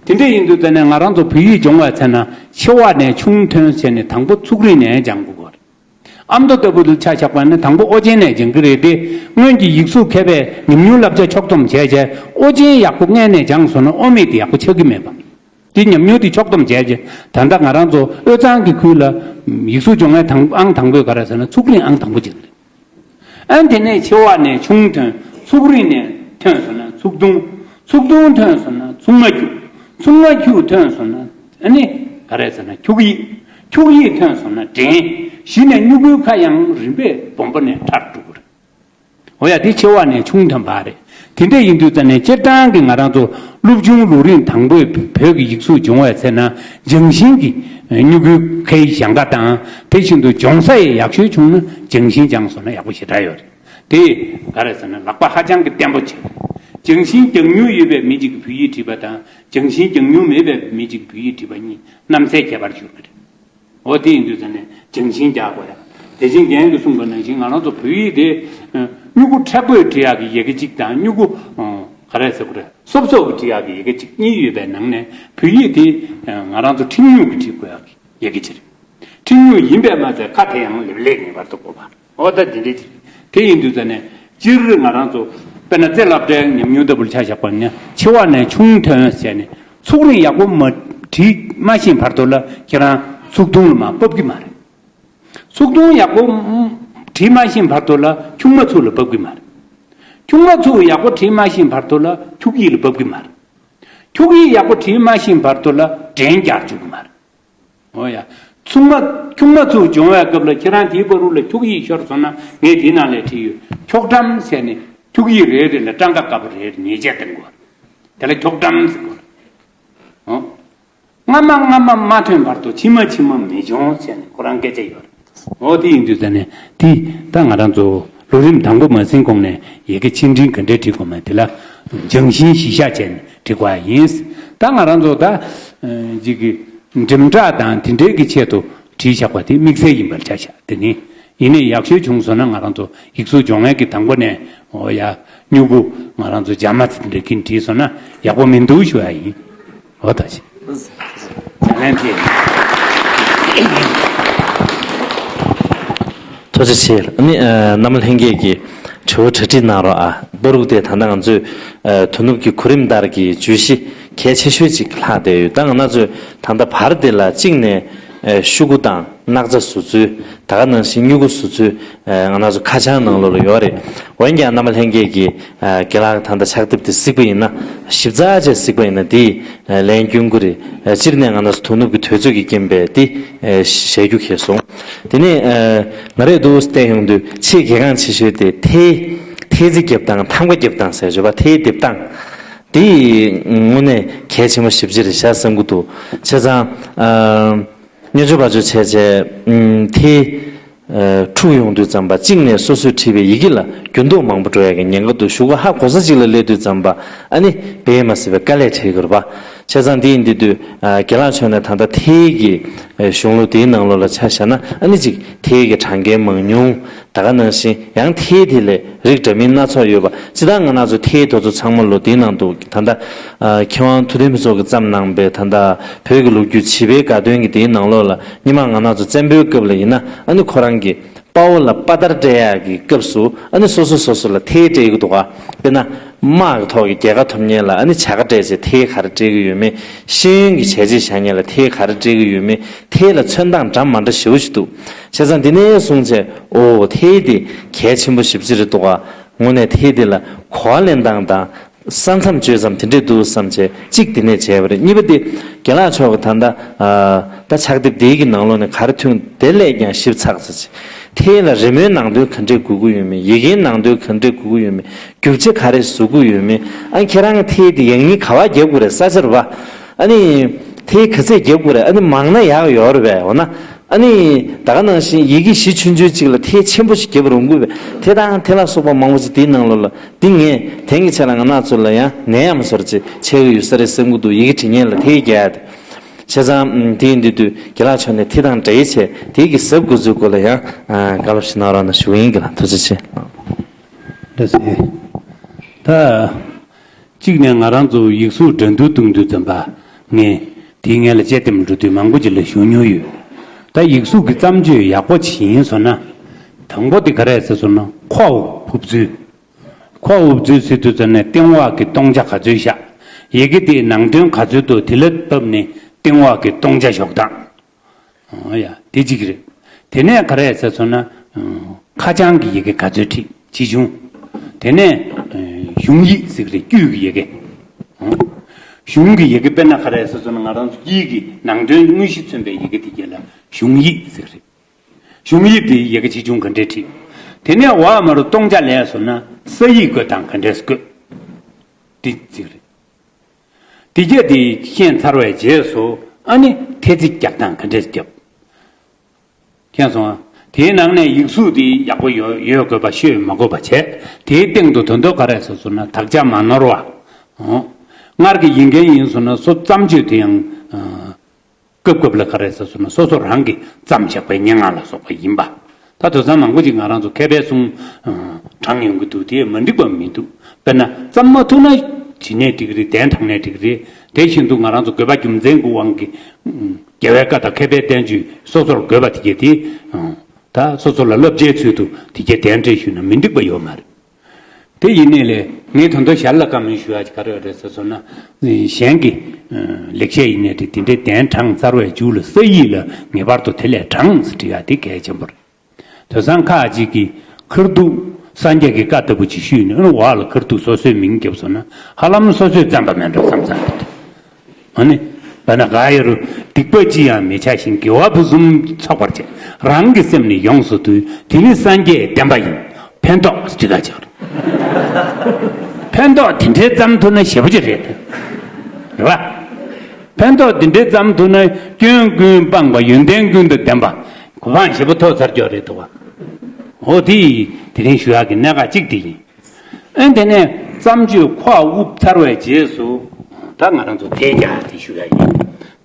དེ་འདྲ་ཡིན་དུས་ཙམ་ནས་ང་རང་ཚོ་བོད་ཡིག་སྦྱོང་བའི་ཚེ་ན་ཆེ་བ་ནས་ཆུང་ཐོན་བྱས་ནས་དང་པོ་ཚུགས་རིང་ནས་སྦྱང་དགོས་ཀྱི་རེད། ཨ་མདོ་ལྟ་བུ་དེ་ཆ་བཞག་པ་ན་དང་པོ་ཨོ་རྒྱན་ནས་སྦྱང་གི་རེད་དེ། སྔོན་གྱི་ཡིག་གཟུགས་མཁས་པས་ཉམས་མྱོང་བསླབ་བྱ་ཕྱོགས་བསྡོམས་བྱས་བྱས་ཨོ་རྒྱན་ཡག་པོ་སྔས་ནས་སྦྱངས་སོང་ན་ཨོ་མེད་དེ་ཡག་པོ་ཆགས་ཀྱི་མེད་པ། དེ་ཉམས་མྱོང་དེ་ཕྱོགས་བསྡོམས་བྱས་རྗེས་ད་ལྟ་ང་རང་ཚོ་དབུས་གཙང་གི་ཁུལ་ལ་ཡིག་གཟུགས་སྦྱོང་བའི་དང་ཨང་དང་པོས་ག་རེ་ཟེར་ན་ཚུགས་རིང་ཨང་དང་པོ་ཅིག་རེད། ཨ་དེ་ནས་ཆེ་བ་ནས་ཆུང་ཐོན། ཚུགས་རིང་ནས་ཐོན་སོང་ན་ཚུགས་ཐུང་། ཚུགས་ཐུང་ཐོན་སོང་ན་ཚུགས་མ་འཁྱུག་ཚུགས་མ་འཁྱུག་ཐོན་སོང་ན་ཨ་ནི་ག་རེ་ཟེར་ན་འཁྱུག་ཡིག་འཁྱུག་ཡིག་ཐོན་སོང་ན་འགྲེང་། གཞི་ནས་སྨྱུ་གུའི་ཁ་ཡང་རིམ་པས་སྦོམ་པ་ནས་ཕྲར་འགྲོ་གི་རེད། འོ་ཡ། དེ་ཆེ་བ་ནས་ཆུང་ཐོན་པ་རེད། དེ་འདྲ་ཡིན་དུས་ཙ་ནས་སྤྱིར་བཏང་གི་ང་རང་ཚོ་སློབ་ཆུང་ལོ་རིམ་དང་པོའི་བོད་ཀྱི་ཡིག་གཟུགས་སྦྱོང་བའི་ཚེ་ན་ལྗང་ཤིང་གི་སྨྱུ་གུའི་ཁའི་གཞན་ཁ་དང་དེ་བཞིན་དུ་སྦྱོང་ས་ཡི་ཡག་ཤོས་བྱུང་ན་ལྗང་ཤིང་སྦྱངས་སོང་ན་ཡག་པོ་ཞེ་དྲག་ཡོད་རེད། དེ་ག་རེ་ཟེར་ན་ལག་པ་ཧ་ཅང་གི་བརྟན་པོ་བྱེད། ལྗང་ཤིང་རྒྱག་མྱོང་ཡོད་པའི་མི་གཅིག་གིས་བོད་ཡིག་བྲིས་པ་དང་ལྗང་ཤིང་རྒྱག་མྱོང་མེད་པའི་མི་གཅིག་གིས་བོད་ཡིག་བྲིས་པ་གཉིས་རྣམ་གསལ་ཁྱད་པར་འབྱོར་གི་རེད། འོ་དེ་ཡིན་དུས་ཙ་ནས་ལྗང་ཤིང་རྒྱག་དགོས་ཡ། དེ་བཞིན་རྒན་གྱིས་གསུངས་པ་ནང་བཞིན་ང་རང་ཚོ་བོད་ཡིག་དེ་སྨྱུ་གུ་མཁྲེགས་པོས་འབྲི་ཡག་གི་ཡི་གེ་གཅིག་དང་སྨྱུ་གུ་ག་རེ་ཟེར་དགོས་རེད། སོབ་སོབ་ཀྱིས་འབྲི་ཡག་གི་ཡི་གེ་གཅིག་གཉིས་ཡོད་པའི་ནང་ནས་བོད་ཡིག་དེ་ང་རང་ཚོ་ཁྲིམས་ཡིག་གིས་འབྲི་དགོས་ཡག་གི་ཡི་གེ་གཅིག་རེད། ཁྲིམས་ཡིག་ཡིན་པས་མ་ཚད་ཁ་དེ་ཡང་ལེབ་ལེབ་ངེས་པར་དུ་དགོས་པ། འོ་ད་འདི་འདྲའི་ཅིག་དེ་ཡིན་དུས་ཙ་ནས་སྤྱིར་ང་རང་ཚོ་དཔེར་ན་རྩེ་སློབ་གྲྭའི་ཉམས་མྱོང་ལྟ་བུར་ཆ་བཞག་པ་ན་ཆེ་བ་ནས་ཆུང་ཐོན་བྱས་ནས་ཚུགས་རིང་ཡག་པོ་མ་བྲིས་མ་ཤེས་བར་དུ་ལ་ཁྱེད་རང་ཚུགས་ཐུང་ལ་མར་ཕབ་ཀྱི་མ་རེད། ཚུགས་ཐུང་ཡག་པོ་བྲིས་མ་ཤེས་བར་དུ་ལ་འཁྱུག་མ་ཚུགས་ལ་ཕབ་ཀྱི་མ་རེད། འཁྱུག་མ་ཚུགས་ཡག་པོ་བྲིས་མ་ཤེས་བར་དུ་ལ་འཁྱུག་ཡིག་ལ་ཕབ་ཀྱི་མ་རེད། འཁྱུག་ཡིག་ཡག་པོ་བྲིས་མ་ཤེས་བར་དུ་ལ་འགྲེང་རྒྱག་བཅུག་གི་མ་རེད། འོ་ཡ། ཚུགས་མ་འཁྱུག་མ་ཚུགས་སྦྱོང་བའི་སྐབས་ལ་ཁྱེད་རང་དེའི་བར་དུ་ལ་འཁྱུག་ཡིག་ཤོར་སོང་ན་ངས་དེའི་ནང་ལ་བྲིས་ཡོད། འཁྱོག་བྲམ་ཟེར་ནས་འཁྱུག་ཡིག་རེ་རེ་ལ་སྐྲངས་ཀ་དཀར་པོ་རེ་རེ་ཉེས་ཆད་གཏོང་དགོས། དེ་ལ་འཁྱོག་བྲམ་ཟེར་དགོས། འོ། སྔ་མ་སྔ་མ་མ་ཐོན་བར་དུ་ཕྱི་མ་ཕྱི་མ་མི་སྦྱོང་ཟེར་ནས་ཁོ་རང་སྐད་ཆ་ཡོད་རེད། འོ་དེ་ཡིན་དུས་ད་ནས་དེ་ད་ང་རང་ཚོ་ལོ་རིམ་དང་པོ་མ་ཟིན་གོང་ནས་ཡི་གེ་ཆེ་འབྲིང་ག་འདྲས་བྲིས་དགོས་མིན་དེ་ལ་སྦྱང་ཤིང་གཞི་བཞག་བྱས་ནས་བྲིས་དགོས་ཡ་ཡིན། ད་ང་རང་ཚོ་ད་ཅིག་གི་འགྲེམས་བསྒྲགས་དང་དེ་འདྲའི་གི་ཆེད་དུ་བྲིས་བཞག་པ་དེ་དམིགས་བསལ་ཡིན་པར་ཆ་བཞག་དེ་ནི་ཡིན་ནའི་ཡག་ཤོས་བྱུང་སོང་ན་ང་རང་ཚོ་ཡིག་གཟུགས་སྦྱོང་མཁན་གྱི་དང་པོ་ནས་འོ་ཡ་སྨྱུ་གུ་ང་རང་ཚོ་འཇམ་མ་ཚིག་འདྲ་གིན་བྲིས་སོང་ན་ཡག་པོ་མི་འདུག་ཞུ་ཡ་ཡིན། འོ་ད་ཞེས། ལན་དེ། ཐུགས་རྗེ་ཆེ། ཨ་ནི་ཨ་རྣམ་པ་ལྷན་རྒྱས་ཀྱིས་དྲི་བ་གྲ་སྒྲིག་གནང་རོགས་ཨ། བར་དུ་དེ་ད་ལྟ་ང་ཚོས་ཨ་དོ་ནུབ་ཀྱི་གོ་རིམ་ལྟར་གྱི་བརྗོད་གཞི་གལ་ཆེ་ཤོས་ཅིག་ལྷག་བསྡད་ཡོད། ད་ང་རང་ཚོས་ད་ལྟ་བར་དེ་ལ་གཅིག་ནས་ཨ་ཤོག་གུ་དང་སྣག་ཚ་བཟོ་ཚུལ། ད་ག་ནང་བཞིན་སྨྱུ་གུ་བཟོ་ཚུལ་ཨ་ང་རང་ཚོ་ཁ་བྱང་ནང་ལོགས་ལ་ཡོད་རེད། འོན་ཀྱང་རྣམ་པ་ལྷན་རྒྱས་ཀྱིས་ཨ་རྒན་ལགས་ད་ལྟ་ཕྱག་དེབ་དེ་གཟིགས་པ་ཡིན་ན་ཞིབ་ཚགས་བྱས་གཟིགས་པ་ཡིན་ན་དེ་ལན་སྐྱོན་གྱི་རེད། སྤྱིར་ནས་ང་རང་ཚོ་དོ་ནུབ་ཀྱི་དུས་ཚོད་ཀྱི་རྐྱེན་པས་དེ་བཤད་རྒྱུ་གལ་སོང་། དེ་ནས་ང་རས་འདུག་བལྟས་ཡོང་དུས་ཆེས་གལ་འགངས་ཆེ་ཤོས་དེ་ཐལ། ཐལ་རྩེ་རྒྱབ་སྟངས། ཐམ་ག་རྒྱབ་སྟངས་ཟེར་བརྗོད་པ་ཐལ་རྡེབ་སྟངས་དེ་དངོས་གནས་གལ་ཆེན་པོ་ཞེ་པོ་ཅིག་རེད་ཤག་བསམ་གྱི་འདུག་བྱས་ཙང་། སྨྱོ་སྦྱོར་བ་སྦྱོར་བྱས་བྱས་ཐལ། འཁྲུག་ཡོང་དུས་ཙམ་པ་གཅིག་ནས་སོ་སོས་བྲིས་པའི་ཡི་གེ་ལ་འགྱུར་ལྡོག་མང་པོ་འགྲོ་ཡག་གི་ཉེན་ཁ་འདུག་གཞུག་གུ་ཧ་གོ་ས་གཅིག་ལ་སླེབས་དུས་ཙམ་པ་ཨ་ནི་དཔེ་མ་སྲིད་པའི་དཀའ་ལས་འཕྲད་ཀྱི་རེད་པ། བྱས་ཙང་འདི་ཡིན་དུས་དུས་རྒན་ལགས་མཆོག་ནས་ད་ལྟ་ཐལ་གྱི་གཞུང་ལུགས་དེའི་ནང་ལོགས་ལ་ཆ་བཞག་ན་ཨ་ནི་གཅིག་ཐལ་གྱི་གྲངས་ཀའི་མང་ཉུང་། ད་ག་ནང་བཞིན་ཡང་ཐལ་དེ་ལས་རིགས་འདྲ་མིན་སྣ་ཚོགས་ཡོད་པ། སྤྱིར་བཏང་ང་རང་ཚོ་ཐལ་དེ་ཚོ་ཚང་མ་ལོ་དེའི་ནང་དུ་ད་ལྟ་མཁས་དབང་ཐུབ་བསྟན་ཕུན་ཚོགས་ཀྱིས་བརྩམས་གནང་པའི་ད་ལྟ་བོད་ཀྱི་ལོ་རྒྱུས་བྱིས་པའི་དགའ་སྟོན་གྱི་དེའི་ནང་ལོགས་ལ་སྔོན་མ་ང་རང་ཚོ་བཙན་པོའི་སྐབས་ལ་ཡིན་ན་ཨ་ནི་ཁོ་རང་གི་དཔའ་བོ་ལ་དཔའ་དར་སྤྲད་ཡག་གི་སྐབས་སུ་ཨ་ནི་སོ་སོ་སོ་སོ་ལ་ཐལ་སྤྲད་ཀྱི་འདུག་ག་དཔེར་ན་དམག་གི་ཐོག་གི་རྒྱལ་ཁ་ཐོབ་མཁན་ལ་ཨ་ནི་བྱ་དགའ་སྤྲད་བྱས་ཐལ་ག་རེ་སྤྲད་ཀྱི་ཡོད་མེད། ཤེས་ཡོན་གྱི་བྱས་རྗེས་བཞག་མཁན་ལ་ཐལ་ག་རེ་སྤྲད་ཀྱི་ཡོད་མེད། ཐལ་ལ་ཚོན་མདངས་འདྲ་མ་འདྲ་ཞེ་པོ་ཞིག་འདུག་བྱས་ཙང་འདི་ནས་བཟུང་བྱས་ཨོ་ཐལ་དེ་གལ་ཆེན་པོ་ཞེ་པོ་ཅིག་རེད་འདུག་ག་དངོས་གནས་ཐལ་དེ་ལ་གོ་བ་ལེན་སྟངས་དང་ས་མཚམས་གཅོད་མཚམས་དེ་འདྲས་འདུག་བསམ་བྱས་གཅིག་དེ་ནས་བྱས་པ་རེད། གཉིས་པ་དེ་རྒན་ལགས་མཆོག་གི་ད་ལྟ་ད་ཕྱག་དེབ་འདིའི་གི་ནང་ལོགས་ནས་ག་རེ་ཐོན་དེ་ལས་ཀྱང་ཞིབ་ཚགས་ཚ་ཆེ། ཐལ་ལ་རི་མོའི་ནང་དོན་ག་འདྲས་དགོས་ཀྱི་ཡོད་མེད། ཡི་གེའི་ནང་དོན་ག་འདྲས་དགོས་ཀྱི་ཡོད་མེད། རྒྱུ་ཆ་ག་རེ་བཟོ་དགོས་ཡོད་མེད། ཨ་ཁྱེད་རང་གི་ཐལ་དེ་ཡང་སྙིང་ག་བ་རྒྱབ་དགོས་རེད། ས་ཆར་བ་ཨ་ནི་ཐལ་ག་ཚད་རྒྱབ་དགོས་རེད། ཨ་ནི་མང་ན་ཡག་ཡོད་རེད་པས། འོ་ན། ཨ་ནི་ད་ག་ནང་བཞིན་ཡི་གེ་བཞི་ཆུང་ཆུང་གཅིག་ལ་ཐེལ་ཆེན་པོ་ཞིག་བརྒྱབ་པ་རུང་དགོས་པས། དེ་དང་དེ་ལ་སོགས་པ་མང་པོ་ཞིག་དེའི་ནང་ལོགས་ལ། འདི་ངས་དེང་གི་ཆ་ལ་ང་རང་ཚོ་ལ་ཡང་ནད་ཡམས་བཟོ་འདྲ་ཅིག་ཆགས་ཀྱི་ཡོད་ས་རེད་བསམ་གྱི་འདུག་ཡི་གེ་འབྲི་མཁན་ལ་ཐེལ་རྒྱག་ཡ་དེ། བྱས་ཙང་དེ་ཡིན་དུས་དུས་རྒན་ལགས་མཆོག་ནས་དེ་དང་འབྲེལ་བྱས་དེ་གི་གཟབ་དགོས་ཚུལ་སྐོར་ལ་ཡང་བཀའ་སློབ་ཞིག་གནང་རོགས་གནང་ཞུ་གི་ཡིན། རྒན་ལགས་ཐུགས་རྗེ་ཆེ། ལགས་སོ། ད། གཅིག་ནས་ང་རང་ཚོ་ཡིག་གཟུགས་འགྲན་བསྡུར་གཏོང་དུས་ཙམ་པ། ངས་དེའི་སྔོན་ལ་དཔྱད་འདེམས་འགྲོ་དུས་མང་པོ་ཅིག་ལ་ཞུ་མྱོང་ཡོད། ད་ཡིག་གཟུགས་ཀྱི་བརྩམས་ཆོས་ཡག་པོ་ཅིག་ཡིན་སོང་ན། དང་པོ་དེ་ག་རེ་རེད་ཟེར་སོང་ན་ཁོག་འུབ་ཚུལ། ཁོག་འུབ་ཚུལ་ཟེར་དུས་ཙམ་ནས་སྟེང་འོག་གི་སྟོང་ཆ་ག་ཚོད་བཞག་ཡི་གེ་དེའི་ནང་དོན་ག་ཚོད་འདུག་དེ་ལ་བབས་ནས་སྟེང་འོག་གི་སྟོང་ཆ་འཇོག་སྟངས། ཨོ་ཡ། དེ་གཅིག་རེད། དེ་ནས་ག་རེ་ཟེར་སོང་ན། ཨ། ཁ་བྱང་གི་ཡི་གེ་ག་ཚོད་བྲིས་ཆེ་ཆུང་། དེ་ནས་ཨ། གཞུང་ཡིག་ཟེར་གི་རེད། དཀྱུས་ཀྱི་ཡི་གེ། ཨ། གཞུང་གི་ཡི་གེ་དཔེར་ན་ག་རེ་ཟེར་སོང་ན་ང་རང་ཚོ་དཀྱིལ་གྱི་ནང་དོན་དངོས་གཞི་མཚོན་པའི་ཡི་གེ་དེ་གྱད་ལ་གཞུང་ཡིག་ཟེར་གི་རེད། གཞུང་ཡིག་དེའི་ཡི་གེ་ཆེ་ཆུང་ག་འདྲས་བྲིས། དེ་ནས་འོག་མ་རུ་སྟོང་ཆ་ལེན་སོང་ན་ས་ཡིག་བཀོད་སྟངས་ག་འདྲས་བཀོད། དེ་ཟེར་གི་རེད། དེ་གྱད་དེ་ཤེས་ཚར་བའི་རྗེས་སུ་ཨ་ནི་ཐེལ་ཙེ་རྒྱག་སྟངས་ག་འདྲས་རྒྱབ། མཁྱེན་སོང་ཨ། དེའི་ནང་ནས་ཡིག་གཟུགས་དེ་ཡག་པོ་ཡོད་ཡོད་དགོས་པ་ཤོད་མ་དགོས་པ་བྱས། དེའི་སྟེང་དུ་དོན་དག་ག་རེ་ཟེར་སོང་ན་དག་ཆ་མ་ནོར་བ། ཨོ། སྔར་གྱི་ཡི་གེ་ཡིན་སོང་ན་སོ་བརྩམས་ཆོས་དེ་ཡང་། ཨ། སྐབས་སྐབས་ལ་ག་རེ་ཟེར་སོང་ན་སོ་སོ་རང་གིས་བརྩམས་བཞག་པའི་སྙན་ངག་ལ་སོགས་པ་ཡིན་པ། ད་དེང་སང་མང་པོ་ཅིག་ང་རང་ཚོ་མཁས་པའི་གསུང་། ཨ། དྲངས་ཡོང་གི་འདུག་དེ་མ་འགྲིག་པ་མི་འདུག་དཔེར་ན་བརྩམས་མ་ཐུབ་ན་བྲིས་ནའི་འགྲིག་གི་རེད། འདོན་དྲངས་ནའི་འགྲིག་གི་རེད། དེ་བཞིན་དུ་ང་རང་ཚོ་དགོས་པ་རྒྱུ་མཚན་གྱི་དབང་གིས། ཨ། རྒྱལ་བའི་བཀའ་དང་མཁས་པའི་བསྟན་བཅོས་སོ་སོར་དགོས་པ་དེ་གྱད་དེ། ཨ། ད་སོ་སོ་ལ་བསླབ་བྱའི་ཚུལ་དུ་དེ་གྱད་འདོན་སྤྲོད་ཞུས་ན་མི་འགྲིག་པ་ཡོད་མ་རེད། དེ་ཡིན་ནའི་ལས་ངས་དོན་དག་ཞར་ལ་བཀའ་མོལ་ཞུ་ཡག་ཅིག་ག་རེ་རེད་ཟེར་སོང་ན། གཞན་གྱི་ལེགས་བཤད་ཡིན་ནའི་དེ་དེ་འདྲའི་འདོན་དྲངས་ཚར་བའི་མཇུག་ལ་ས་ཡིག་ལ་ངེས་པར་དུ་དེ་ལས་དྲངས་ཟེར་བྲིས་ཡག་དེ་གལ་ཆེན་པོ་རེད། དེང་སང་ཁ་ཅིག་གིས་ཁ་ཐུག་སངས་རྒྱས་ཀྱི་བཀའ་ལྟ་བུ་ཅིག་ཞུས་ནས་ཨ་ནི་འོག་ལ་ཁ་ཐུག་སོ་སོའི་མིང་བརྒྱབ་སོང་ན་ཧ་ལམ་སོ་སོས་བརྩམས་པ་མེད་འགྲོ་བསམ་བསམ་དེ་འདྲ། ཨ་ནི། བ་ན་ག་ཡ་རུ། སྡིག་པ་ཅི་ཡང་མི་བྱ་ཞིང་། དགེ་བ་ཕུན་སུམ་ཚོགས་པར་བྱེད། རང་གི་སེམས་ནི་ཡོངས་སུ་འདུལ། དེ་ནི་སངས་རྒྱས་བསྟན་པ་ཡིན། ཕན་ཐོགས་ཟེར་ག་ཅིག་རེད། ཕན་ཐོགས་དེ་འདྲའི་བརྩམས་ཐུབ་ན་ཞེ་པོ་ཅིག་རེད། རེད་པ། ཕན་ཐོགས་དེ་འདྲའི་བརྩམས་ཐུབ་ན་སྐྱོན་ཀུན་སྤངས་པ་ཡོན་ཏན་ཀུན་དང་ལྡན་པ། གོ་འཕང་ཞེ་པོ་ཐོབ་ཚར་ཀྱོག་རེད་འདུག་བ། འོ་དེ་ཡིས་དེ་རིང་ཞུ་ཡག་གི་གནད་འགག་གཅིག་དེ་ཡིན། ཨ་ནི་དེ་ནས་བརྩམས་ཆོས་ཁོག་དབུབ་ཚར་བའི་རྗེས་སུ་ད་ང་རང་ཚོ་ཐེལ་རྒྱག་དེ་ཞུ་ཡག་ཡིན།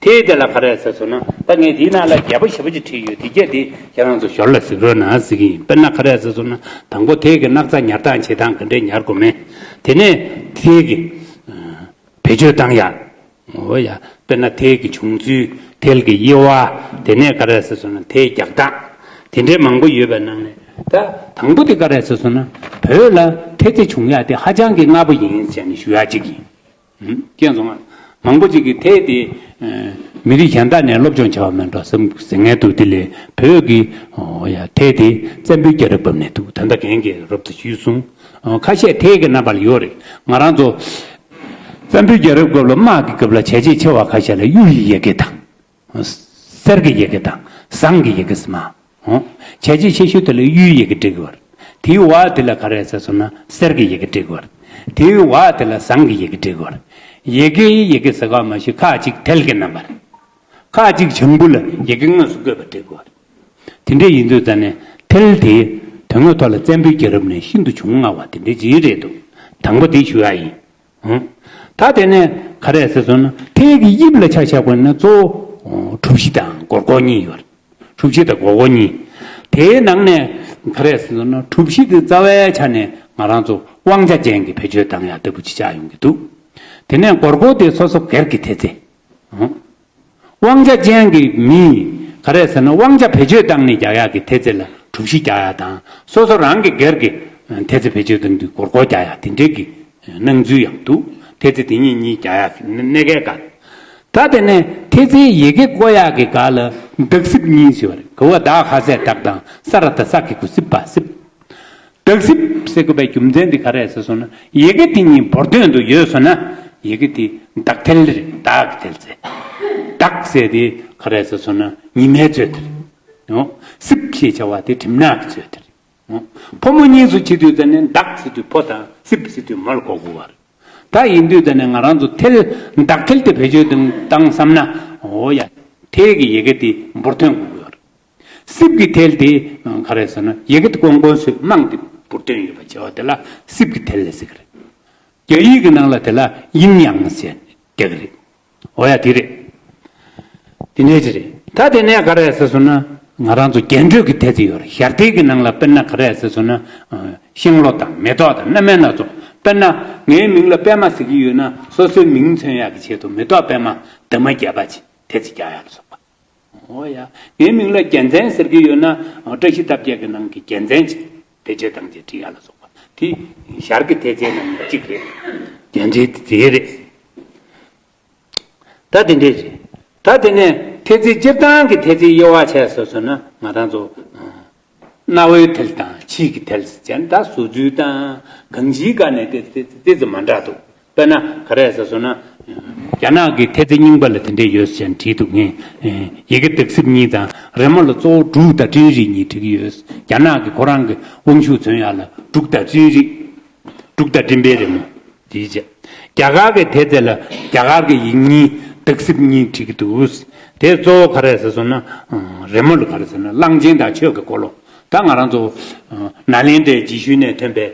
ཐེལ་དེ་ལ་ག་རེ་ཟེར་སོང་ན་ད་ངས་དེའི་ནང་ལ་རྒྱས་པོ་ཞེ་པོ་ཅིག་བྲིས་ཡོད། དེ་གྱད་དེ་ཁྱེད་རང་ཚོ་ཞོར་ལ་གཟིགས་རོགས་གནང་ཟེར་གྱི་ཡིན། དཔེར་ན་ག་རེ་ཟེར་སོང་ན་དང་པོ་ཐེལ་གྱི་སྣག་ཚ་ཉར་སྟངས་བྱེད་སྟངས་ག་འདྲས་ཉར་དགོས་མིན། དེ་ནས་ཐེལ་གྱི་བེད་སྤྱོད་བཏང་ཡག་འོ་ཡ། དཔེར་ན་ཐེལ་གྱི་བྱུང་ཚུལ། ཐེལ་གྱི་དབྱེ་བ། དེ་ནས་ག་རེ་ཟེར་སོང་ན་ཐེལ་རྒྱག་སྟངས། དེ་འདྲའི་མང་པོ་ཡོད་པའི་ནང་ནས་ད་དང་པོ་དེ་ག་རེ་ཟེར་སོང་ན་བོད་ལ་ཐེལ་ཙེ་བྱུང་ཡག་དེ་ཧ་ཅང་གི་སྔ་པོ་ཡིན་ཟེར་ནས་ཞུ་ཡག་གཅིག་ཡིན། ཧུམ། མཁྱེན་སོང་ང་། མང་པོ་ཅིག་གིས་ཐེལ་དེ་ཨ་མི་རིགས་གཞན་དག་ནས་སློབ་སྦྱོང་བྱས་པ་མིན་འགྲོ་བསམ་ཟེར་མཁན་འདུག་དེ་ལས་བོད་ཀྱི་འོ་ཡ་ཐེལ་དེ་བཙན་པོའི་རྒྱལ་རབས་བབས་ནས་འདུག་ད་ལྟ་རྒན་གྱིས་རོབ་ཙམ་ཞུས་སོང་། ཨ་ཁ་ཤས་ཐེལ་གྱི་རྣམ་པ་ལ་ཡོད་རེད། ང་རང་ཚོ་བཙན་པོའི་རྒྱལ་རབས་སྐབས་ལ་དམག་གི་སྐབས་ལ་བྱས་རྗེས་ཆེ་བ་ཁ་ཤས་ལ་གཡུ་ཡི་ཡི་གེ་དང་། གསེར་གྱི་ཡི་གེ་དང་ཟངས་ཀྱི་ཡི་གེ་ཟེར་མ། ཨོ། བྱས་རྗེས་ཆེ་ཤོས་དེ་ལ་གཡུའི་ཡི་གེ་འབྲི་དགོས་པ་རེད། དེའི་འོག་དེ་ལ་ག་རེ་ཟེར་སོང་ན་གསེར་གྱི་ཡི་གེ་འབྲི་དགོས་པ་རེད། དེའི་འོག་དེ་ལ་ཟངས་ཀྱི་ཡི་གེ་འབྲི་དགོས་པ་རེད། ཡི་གེའི་ཡི་གེ་ཟེར་ག་མ་ཤེས་ཁ་ཅིག་ཐེལ་གྱི་རྣམ་པ་རེད། ཁ་ཅིག་བྱང་བུ་ལ་ཡི་གེ་དངོས་སུ་བཀོད་པ་འབྲི་དགོས་པ་རེད། དེ་འདྲ་ཡིན་དུས་ད་ནས་ཐེལ་དེ་དོན་དངོས་ཐོག་ལ་བཙན་པོའི་རྒྱལ་རབས་ནས་ཤིན་ཏུ་བྱུང་སྔ་བ་དེ་འདྲ་ཅིག་རེད་འདུག་དང་པོ་དེ་ཞུ་ཡག་ཡིན། ཨང་། ད་དེ་ནས་ག་རེ་ཟེར་སོང་ན་ཐེལ་གྱི་དབྱིབས་ལ་ཆ་བཞག་པ་ཡིན་ན་གཙོ་བོ་གྲུ་བཞི་དང་སྒོར་སྒོར་གཉིས་ཡོད་རེད། གྲུ་བཞི་དང་སྒོར་སྒོར་གཉིས། དེའི་ནང་ནས་ག་རེ་ཟེར་སོང་ན་གྲུ་བཞི་དེ་རྩ་བའི་ཆ་ནས་ང་རང་ཚོ་དབང་ཆ་ཅན་གྱི་བེད་སྤྱོད་བཏང་ཡག་ལྟ་བུ་ཅིག་ཆགས་ཡོང་གི་འདུག་དེ་ནས་སྒོར་སྒོར་དེ་སོ་སོ་སྒེར་གྱི་ཐེལ་ཙེ། ཨང་། དབང་ཆ་ཅན་གྱི་མིས་ག་རེ་ཟེར་ན་དབང་ཆ་བེད་སྤྱོད་བཏང་ནས་རྒྱག་ཡག་གི་ཐེལ་ཙེ་ལ་གྲུ་བཞི་རྒྱག་ཡག་དང་སོ་སོ་རང་གི་སྒེར་གྱི་ཐེལ་ཙེ་བེད་སྤྱོད་བཏང་དུས་སྒོར་སྒོར་རྒྱག་ཡག་དེ་འདྲའི་གི་སྣང་ཚུལ་ཡང་འདུག་ཐེལ་ཙེ་དེ་གཉིས་གཉིས་རྒྱག་ཡག་གི་གནད་འགག་ག་ད་དེ་ནས་ཐེལ་ཙེའི་ཡི་གེ་བཀོད་ཡག་གི་སྒང་ལ་འདག་སིབ་གཉིས་ཟེར་བ་རེད། ག་བ་བདག་ག་ས་བདག་དང་ས་ར་བཏགས་སྲ་གི་གུ་སྲིབ་པ་སྲིབ། འདག་སིབ་ཟེར་དགོས་པའི་རྒྱུ་མཚན་དེ་ག་རེ་ཟེར་སོང་ན་ཡི་གེ་དེ་གཉིས་འབུར་དོན་དུ་ཡོད་སོང་ན་ཡི་གེ་དེ་འདག་ཐེལ་རེད། འདག་གི་ཐེལ་ཙེ། འདག་ཟེར་དེ་ག་རེ་ཟེར་སོང་ན་ཉི་མའི་ཚོད་དེ་རེད། ཨོ། སིབ་ཞེས་བྱ་བ་དེ་གྲིབ་ནག་གི་ཚོད་དེ་རེད། ཨོ། ཕོ་མོ་གཉིས་སུ་ཕྱེ་དུས་ད་ནི་འདག་ཟེར་དུས་ཕོ་དང་སིབ་ཟེར་དུས་མོ་ལ་གོ་དགོས་པ་རེད། ད་ཡིན་དུས་ད་ནི་ང་རང་ཚོ་ཐེལ་འདག་ཐེལ་དེ་བེད་སྤྱོད་བཏང་བཏང་བསམ་ན་ཨོ་ཡ། ཐེལ་གྱི་ཡི་གེ་དེ་འབུར་དོན་དགོས་ཀྱི་ཡོད་རེད། སིབ་ཀྱི་ཐལ་དེ་ག་རེ་ཟེར་ན་ཡི་གེ་དེ་ཀོང་ཀོང་བཟོས་རྨང་དེ་འབུར་ཐོན་ཡོད་པ་བྱས་པ་དེ་ལ་སིབ་ཀྱི་ཐལ་ལ་ཟེར་གི་རེད། རྒྱ་ཡིག་གི་ནང་ལ་དེ་ལ་ཡིན་ཡང་ཟེར་རྒྱག་གི་རེད། འོ་ཡ་དེ་རེད། དེ་འདྲའི་ཅིག་རེད། ད་དེ་ནས་ག་རེ་ཟེར་སོང་ན་ང་རང་ཚོ་རྒྱན་སྤྲོས་ཀྱི་ཐལ་ཚིག་ཡོད་རེད། ཞར་ཐལ་གྱི་ནང་ལ་དཔེར་ན་ག་རེ་ཟེར་སོང་ན་ཤིང་ལོ་དང་མེ་ཏོག་དང་སྣ་མིན་སྣ་ཚོགས། དཔེར་ན་ངའི་མིང་ལ་པད་མ་ཟེར་གྱི་ཡོད་ན་སོ་སོའི་མིང་མཚོན་ཡག་གི་ཆེད་དུ་མེ་ཏོག་པད་མ་འདབ་མ་བརྒྱད་པ་ཅིག་ཐལ་ཚིག་རྒྱག་ཡག་ལ་སོགས་པ། འོ་ཡ། ངའི་མིང་ལ་རྒྱལ་མཚན་ཟེར་གྱི་ཡོད་ན་བཀྲ་ཤིས་ལྟ་བརྒྱད་ཀྱི་ནང་གི་རྒྱལ་མཚན་ཅིག་བེད་སྤྱོད་བཏང་རྗེས་བྲིས་ཡག་ལ་སོགས་པ་དེ་ཞར་གྱི་ཐལ་ཚིག་ནང་ནས་གཅིག་རེད། རྒྱན་སྤྲོས་དེ་རེད། ད་དེ་འདྲས་རེད། ད་དེ་ནས་ཐལ་ཚིག་སྤྱིར་བཏང་གི་ཐལ་ཚིག་དབྱེ་བ་ཕྱེ་ཟེར་སོང་ན་ང་རང་ཚོ་རྣ་བའི་ཐལ་དང་ཕྱིས་ཀྱི་ཐལ་ཟེར་ན་ད་ཟུར་ཚུལ་དང་གང་ཅིའི་སྒང་ནས་དེ་དེ་དེ་ཙམ་མ་འདྲ་འདུག་དཔེར་ན་ག་རེ་ཟེར་སོང་ན། རྒྱ་ནག་གི་ཐལ་ཚིག་རྙིང་པ་ལ་དེ་འདྲས་ཡོད་ཟེར་བྲིས་འདུག་ངས་ཡི་གེ་འདག་སིབ་གཉིས་དང་རི་མོ་ལ་གཙོ་བོ་འབྲུག་དང་སྤྲིན་རིས་གཉིས་བྲིས་ཀྱི་ཡོད། རྒྱ་ནག་གི་ཁོ་རང་གི་དབང་ཤུགས་མཚོན་ཡག་ལ་འབྲུག་དང་སྤྲིན་རིས། འབྲུག་དང་སྤྲིན་པའི་རི་མོ། དེའི་རྗེས། རྒྱ་གར་གྱི་ཐལ་ཚིག་ལ་རྒྱ་གར་གྱི་ཡིག་གཉིས་འདག་སིབ་གཉིས་བྲིས་ཀྱི་འདུག་དེ་གཙོ་བོ་ག་རེ་ཟེར་སོང་ན། རི་མོ་ལ་ག་རེ་ཟེར་ན་གླང་ཆེན་དང་ཆོས་ཀྱི་འཁོར་ལོ། ད་ང་རང་ཚོ་ནཱ་ལེནྡྲའི་རྗེས་ཤུལ་ནས་ཐོན་པའི་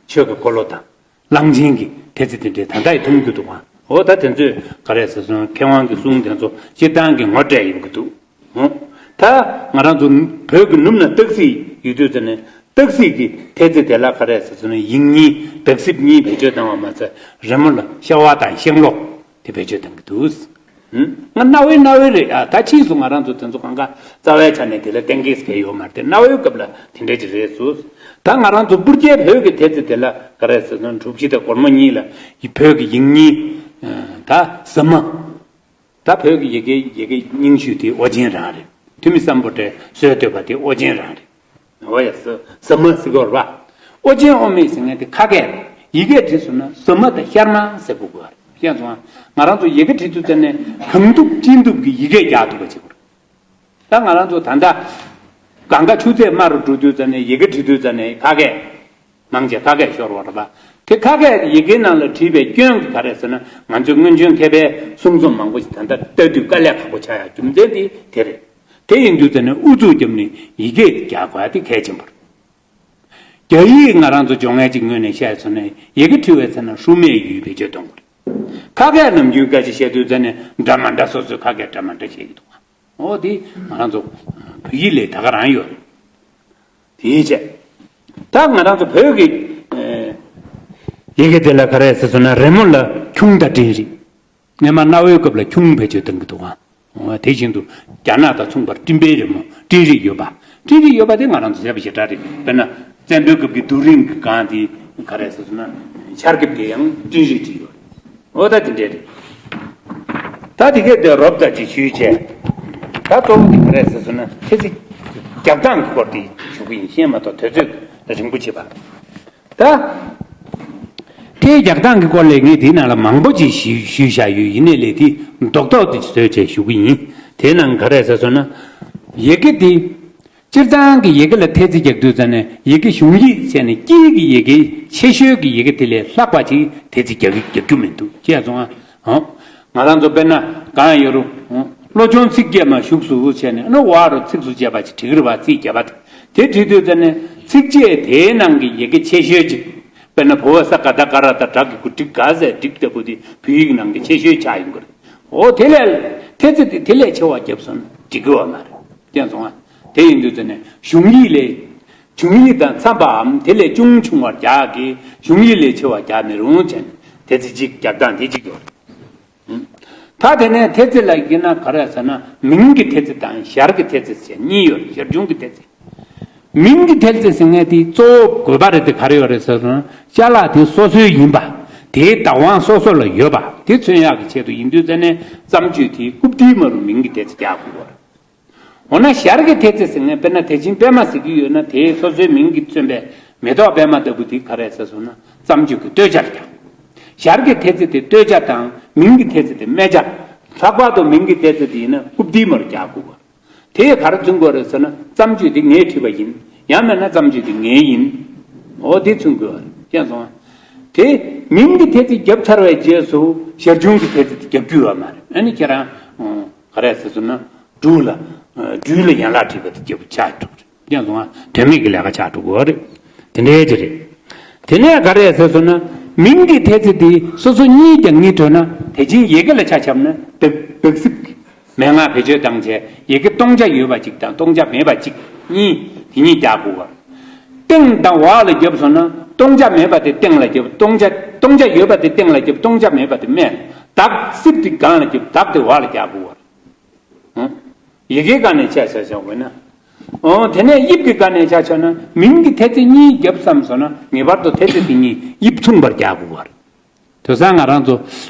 ཆོས་ཀྱི་འཁོར་ལོ་དང་། གླང་ཆེན་གྱི་ཐལ་ཚིག་དེ་འདྲའི་ད་ལྟ་ཡང་མཐོང་རྒྱུ་འདུག་ག་འོ་ད་དེ་ཚོས་ག་རེ་ཟེར་སོང་མཁས་དབང་གི་གསུང་དེ་ཚོ་སྤྱིར་བཏང་གི་ངོ་སྤྲད་ཡོང་གི་འདུག་འོ། ད་ང་རང་ཚོ་བོད་ཀྱི་ནུབ་ན་སྟག་གཟིག་ཡོད་དུས་ཙ་ནས་སྟག་གཟིག་གི་ཐལ་ཚིག་དེ་ལ་ག་རེ་ཟེར་སོང་ན་ཡིག་གཉིས་འདག་སིབ་གཉིས་བེད་སྤྱོད་བཏང་བ་མ་ཚད་རི་མོ་ལ་ཤ་བ་དང་ཤིང་ལོ་དེ་བེད་སྤྱོད་བཏང་གི་འདུག་ང་རྣ་བའི་རྣ་བའི་རེད་ཨ། ད་ཕྱིས་སུ་ང་རང་ཚོ་དེ་ཚོ་གང་ག་རྩ་བའི་ཆ་ནས་དེ་ལ་གཏན་འཁེལ་ཟེར་ཡོད་མ་རེད་དེ་རྣ་བའི་སྐབས་ལ་དེ་འདྲ་ཅིག་རེད་ཟེར། ད་ང་རང་ཚོ་སྤུར་རྒྱལ་བོད་ཀྱི་ཐལ་ཚིག་དེ་ལ་ག་རེ་ཟེར་ན་གྲུ་བཞི་དང་སྒོར་མོ་གཉིས་ལ་བོད་ཀྱི་ཡིག་གཉིས། ད་ཟབ་མ། ད་བོད་ཀྱི་ཡི་གེ་ཡི་གེ་རྙིང་ཤོས་དེ་ཨོ་རྒྱན་རང་རེད། ཐུ་མི་སམ་བྷོ་ཊས་སྲོལ་བཏོད་པ་དེ་ཨོ་རྒྱན་རང་རེད། འོ་ཡ་ཟ་ཟབ་མ་ཟེར་གི་ཡོད་རེད་པ། ཨོ་རྒྱན་ཨོ་མེ་ཟེར་མཁན་དེ་ཁ་སྐད་རེད། ཡི་གེ་བྲིས་སོང་ན་ཟབ་མ་དང་ཤར་མ་ཟེར་དགོས་ཀྱི་ཡོད་རེད། ཤེས་སོང་ང་། ང་རང་ཚོ་ཡི་གེ་བྲིས་དུས་ཙ་ནས་གང་ཐུབ་ཅི་ཐུབ་ཀྱི་ཡི་གེ་རྒྱག་ཐུབ་པ་བྱེད་དགོས་རེད། ད་ང་རང་ཚོ་ད་ལྟ་གང་ག་ཆུ་ཚོད་དམའ་རུ་འགྲོ་དུས་ཙ་ནས་ཡི་གེ་བྲིས་དུས་ཙ་ནས་ཁ་སྐད། མང་ཆེ་ཁ་སྐད་ཤོར་བ་རེད་པ། དེ་ཁ་སྐད་ཡི་གེའི་ནང་ལ་བྲིས་པའི་སྐྱོན་གྱི་ག་རེ་ཟེར་ན་ང་ཚོའི་སྔོན་བྱོན་མཁས་པའི་གསུང་རྩོམ་མང་པོ་ཞིག་ད་ལྟ་ལྟ་དུས་དཀའ་ལས་ཁག་པོ་ཆགས་ཡག་རྒྱུ་མཚན་དེ་དེ་རེད། དེ་ཡིན་དུས་ཙ་ནས་ཨུ་ཚུགས་བརྒྱབ་ནས་ཡི་གེ་རྒྱག་དགོས་ཡག་དེ་གལ་ཆེན་པོ་རེད། རྒྱ་ཡིག་ང་རང་ཚོ་སྦྱོང་མཁན་ཅིག་ངོས་ནས་བཤད་སོང་ན་ཡི་གེ་བྲིས་པའི་ཚེ་ན་ཧྲུའུ་མེ་ཡུས་བེད་སྤྱོད་གཏོང་དགོས་རེད། ཁ་སྐད་ནམ་རྒྱུན་སྐད་ཆ་བཤད་དུས་ཙ་ནས་འདྲ་མ་འདྲ་སོ་སོའི་ཁ་སྐད་འདྲ་མ་འདྲ་བཤད་ཀྱི་འདུག་འོ་དེ་ང་རང་ཚོ་བོད་ཡིག་ལས་ད་ག་རང་ཡོད། དེའི་ཆེད། ད་ང་རང་ཚོ་བོད་ཀྱི་ཡི་གེ་དེ་ལ་ག་རེ་ཟེར་སོང་ན་རི་མོ་ལ་ཁྱུང་དང་སྤྲིན་རིས། སྔོན་མ་གནའ་བོའི་སྐབས་ལ་ཁྱུང་བེད་སྤྱོད་གཏོང་གི་འདུག་ག་འོ་དེ་བཞིན་དུ་རྒྱ་ནག་དང་མཚུངས་པར་སྤྲིན་པའི་རི་མོ་སྤྲིན་རིས་ཡོད་པ། སྤྲིན་རིས་ཡོད་པ་དེ་ང་རང་ཚོ་བྱས་པ་ཞེ་དྲག་རེད། དཔེར་ན་བཙན་པོའི་སྐབས་ཀྱི་རྡོ་རིང་གི་སྒང་དེ་ག་རེ་ཟེར་སོང་ན་ཆར་འབེབས་དེ་ཡང་སྤྲིན་རིས་བྲིས་ཡོད་རེད། འོ་ད་དེ་འདྲས་རེད། ད་དེ་གས་དེ་རོབ་ཙམ་ཅིག་ཞུས་བྱས། ད་གཙོ་བོ་དེ་ག་རེ་ཟེར་སོང་ན་ཐལ་ཚིག་རྒྱག་སྟངས་ཀྱི་སྐོར་དེ་ཞུ་གི་ཡིན། ཤེས་མ་གཏོགས་དུས་ཚོད་རིང་པོ་བྱེད་པ། ད། དེའི་རྒྱག་སྟངས་ཀྱི་སྐོར་ལས་ངས་དེའི་ནང་ལ་མང་པོ་ཅིག་ཞུས་ཞུས་བཞག་ཡོད། ཡིན་ནའི་ལས་དེ་རྡོག་རྡོག་ཏུ་བཟོས་བྱས་ཞུ་གི་ཡིན། དེའི་ནང་ག་རེ་ཟེར་སོང་ན། ཡི་གེ་དེ། སྤྱིར་བཏང་གི་ཡི་གེ་ལ་ཐལ་ཚིག་རྒྱག་དུས་ཙ་ནས་ཡི་གེ་གཞུང་ཡིག་བྱས་ནས་དཀྱིལ་གྱི་ཡི་གེ་ཆེ་ཤོས་ཀྱི་ཡི་གེ་དེ་ལས་ལྷག་པ་ཅིག་ཐལ་ཚིག་རྒྱག་གི་རྒྱག་རྒྱུ་མི་འདུག་ཅེས་སོང་ང་། ཧོ། ང་རང་ཚོ་དཔེར་ན་གང་ཡོད་རུང་། བློ་སྦྱོང་ཚིགས་བརྒྱད་མ་བཞུགས་སུ་བྱས་ནས་ཨ་ནི་འོག་རུ་ཚིགས་སུ་བཅད་པ་ཅིག་བྲིས་ཀྱི་རེད་པ། ཚིགས་བརྒྱད་པ་དེ་བྲིས་དུས་ཙ་ནས་ཚིགས་བཅད་དེའི་ནང་གི་ཡི་གེ་ཆེ་ཤོས་ཅིག་དཔེར་ན་བྷ་བ་ས་ག་ད་ག་ར་ད་དྲག་གི་གུ་ཏྲིག་ག་ཟེར་ཏྲིག་ལྟ་བུ་དེ་བོད་ཡིག་ནང་གི་ཆེ་ཤོས་ཆགས་ཡོང་གི་རེད། འོ་དེ་ལས་ཐལ་ཚིག་དེ་དེ་ལས་ཆེ་བ་བརྒྱབ་སོང་ན་འགྲིག་གི་ཡོད་མ་རེད། ཤེས་སོང་ང་། དེ་ཡིན་དུས་ཙ་ནས་གཞུང་ཡིག་ལས། གཞུང་ཡིག་དང་འཚམ་པའམ་དེ་ལས་ཅུང་ཆུང་བར་རྒྱག་གི་གཞུང་ཡིག་ལས་ཆེ་བ་རྒྱག་མི་རུང་བྱས་ནས་ཐལ་ཚིག་གཅིག་རྒྱག་སྟངས་དེ་གཅིག་ཡོད་རེད། ད་དེ་ནས་ཐལ་ཚིག་ལ་ཡིན་ན་ག་རེ་ཟེར་ན་མིང་གི་ཐལ་ཚིག་དང་ཞར་གྱི་ཐལ་ཚིག་ཟེར་གཉིས་ཡོད་རེད། ཞར་བྱུང་གི་ཐལ་ཚིག་མིང་གི་ཐལ་ཚིག་ཟེར་མཁན་དེ་གཙོ་བོ་དགོས་པ་རེད་དེ་ག་རེ་ཡོད་རེད་ཟེར་ན་ཅ་ལག་དེ་སོ་སོའི་ཡིན་པ། དེའི་བདག་དབང་སོ་སོ་ལ་ཡོད་པ་དེ་མཚོན་ཡག་གི་ཆེད་དུ་ཡིན་དུས་ཙ་ནས་བརྩམས་ཆོས་དེའི་རྐུབ་སྟེགས་མ་རུ་མིང་གི་ཐལ་ཚིག་རྒྱག་དགོས་པ་རེད། འོ་ན་ཞར་གྱི་ཐལ་ཚིག་ཟེར་མཁན་དཔེར་ན་དེ་བཞིན་པད་མ་ཟེར་གྱི་ཡོད་ན་དེའི་སོ་སོའི་མིང་གིས་མཚོན་པའི་མེ་ཏོག་པད་མ་ལྟ་བུ་དེ་ག་རེ་ཟེར་སོང་ན་བརྩམས་ཆོས་ཀྱི་སྟོད་ཆར་རྒྱག་ཞར་གྱི་ཐལ་ཚིག་དེ་སྟོད་ཆ་དང་མིང་གི་ཐལ་ཚིག་དེ་སྨད་ཆ། ལྷག་པར་དུ་མིང་གི་ཐལ་ཚིག་དེ་ཡིན་ན་རྐུབ་སྟེགས་མར་རྒྱག་དགོས་པ། དེས་ག་རེ་མཚོན་དགོས་རེད་ཟེར་ན་བརྩམས་ཆོས་དེ་ངས་བྲིས་པ་ཡིན། ཡང་མིན་ན་བརྩམས་ཆོས་དེ་ངའི་ཡིན། འོ་དེ་མཚོན་དགོས་པ་རེད། ཤེས་སོང་ང་། དེ་མིང་གི་ཐལ་ཚིག་བརྒྱབ་ཚར་བའི་རྗེས་སུ་ཞར་བྱུང་གི་ཐལ་ཚིག་དེ་རྒྱག་རྒྱུ་ཡོད་མ་རེད། ཨ་ནི་ཁྱེད་རང་ག་རེ་ཟེར་སོང་ན། འབྲུག་ལ། སྦྲུལ་ལ་ཡན་ལག་བྲིས་པ་དེ་རྒྱབ་ཆགས་འགྲོ་གི་རེད། ཡང་སོང་ང་དོན་མེད་ཀྱི་ལས་ཀ་ཆགས་འགྲོ་གི་རེད། དེ་འདྲའི་ཅིག་རེད། དེ་ནས་ག་རེ་ཟེར་སོང་ན། མིང་གི་ཐེལ་ཙེ་དེ་སོ་སོ་གཉིས་ཀྱང་གཉིས་འགྲོ་ན། དེ་བཞིན་ཡི་གེ་ལ་ཆ་བཞག་ན་འདག་འདག་སིབ་ཀྱི་མན་ངག་བེད་སྤྱོད་བཏང་བྱས། ཡི་གེ་སྟོང་ཆ་ཡོད་པ་གཅིག་དང་སྟོང་ཆ་མེད་པ་གཅིག་གཉིས། དེ་གཉིས་རྒྱག་དགོས་པ། སྟེང་དང་འོག་ལ་བརྒྱབ་སོང་ན། སྟོང་ཆ་མེད་པ་དེ་སྟེང་ལ་བརྒྱབ། སྟོང་ཆ་སྟོང་ཆ་ཡོད་པ་དེ་སྟེང་ལ་བརྒྱབ། སྟོང་ཆ་མེད་པ་དེ་སྨད་ལ། འདག་སིབ་དེ་སྒང་ལ་བརྒྱབ། འདག་དེ་འོག་ལ་རྒྱག་དགོས་པ། ཧུམ། ཡི་གེའི་སྒང་ནས་ཆ་བཞག་བཞག་དགོས་ན། འོ། དེ་ནས་དབྱིབས་ཀྱི་སྒང་ནས་ཆ་བཞག་ན། མིང་གི་ཐེལ་ཙེ་གཉིས་བརྒྱབ་བསམ་སོང་ན། ངེས་པར་དུ་ཐེལ་ཙེ་དེ་གཉིས་དབྱིབས་མཚུངས་པར་རྒྱག་དགོས་པ་རེད། དེང་སང་ང་རང་ཚོ་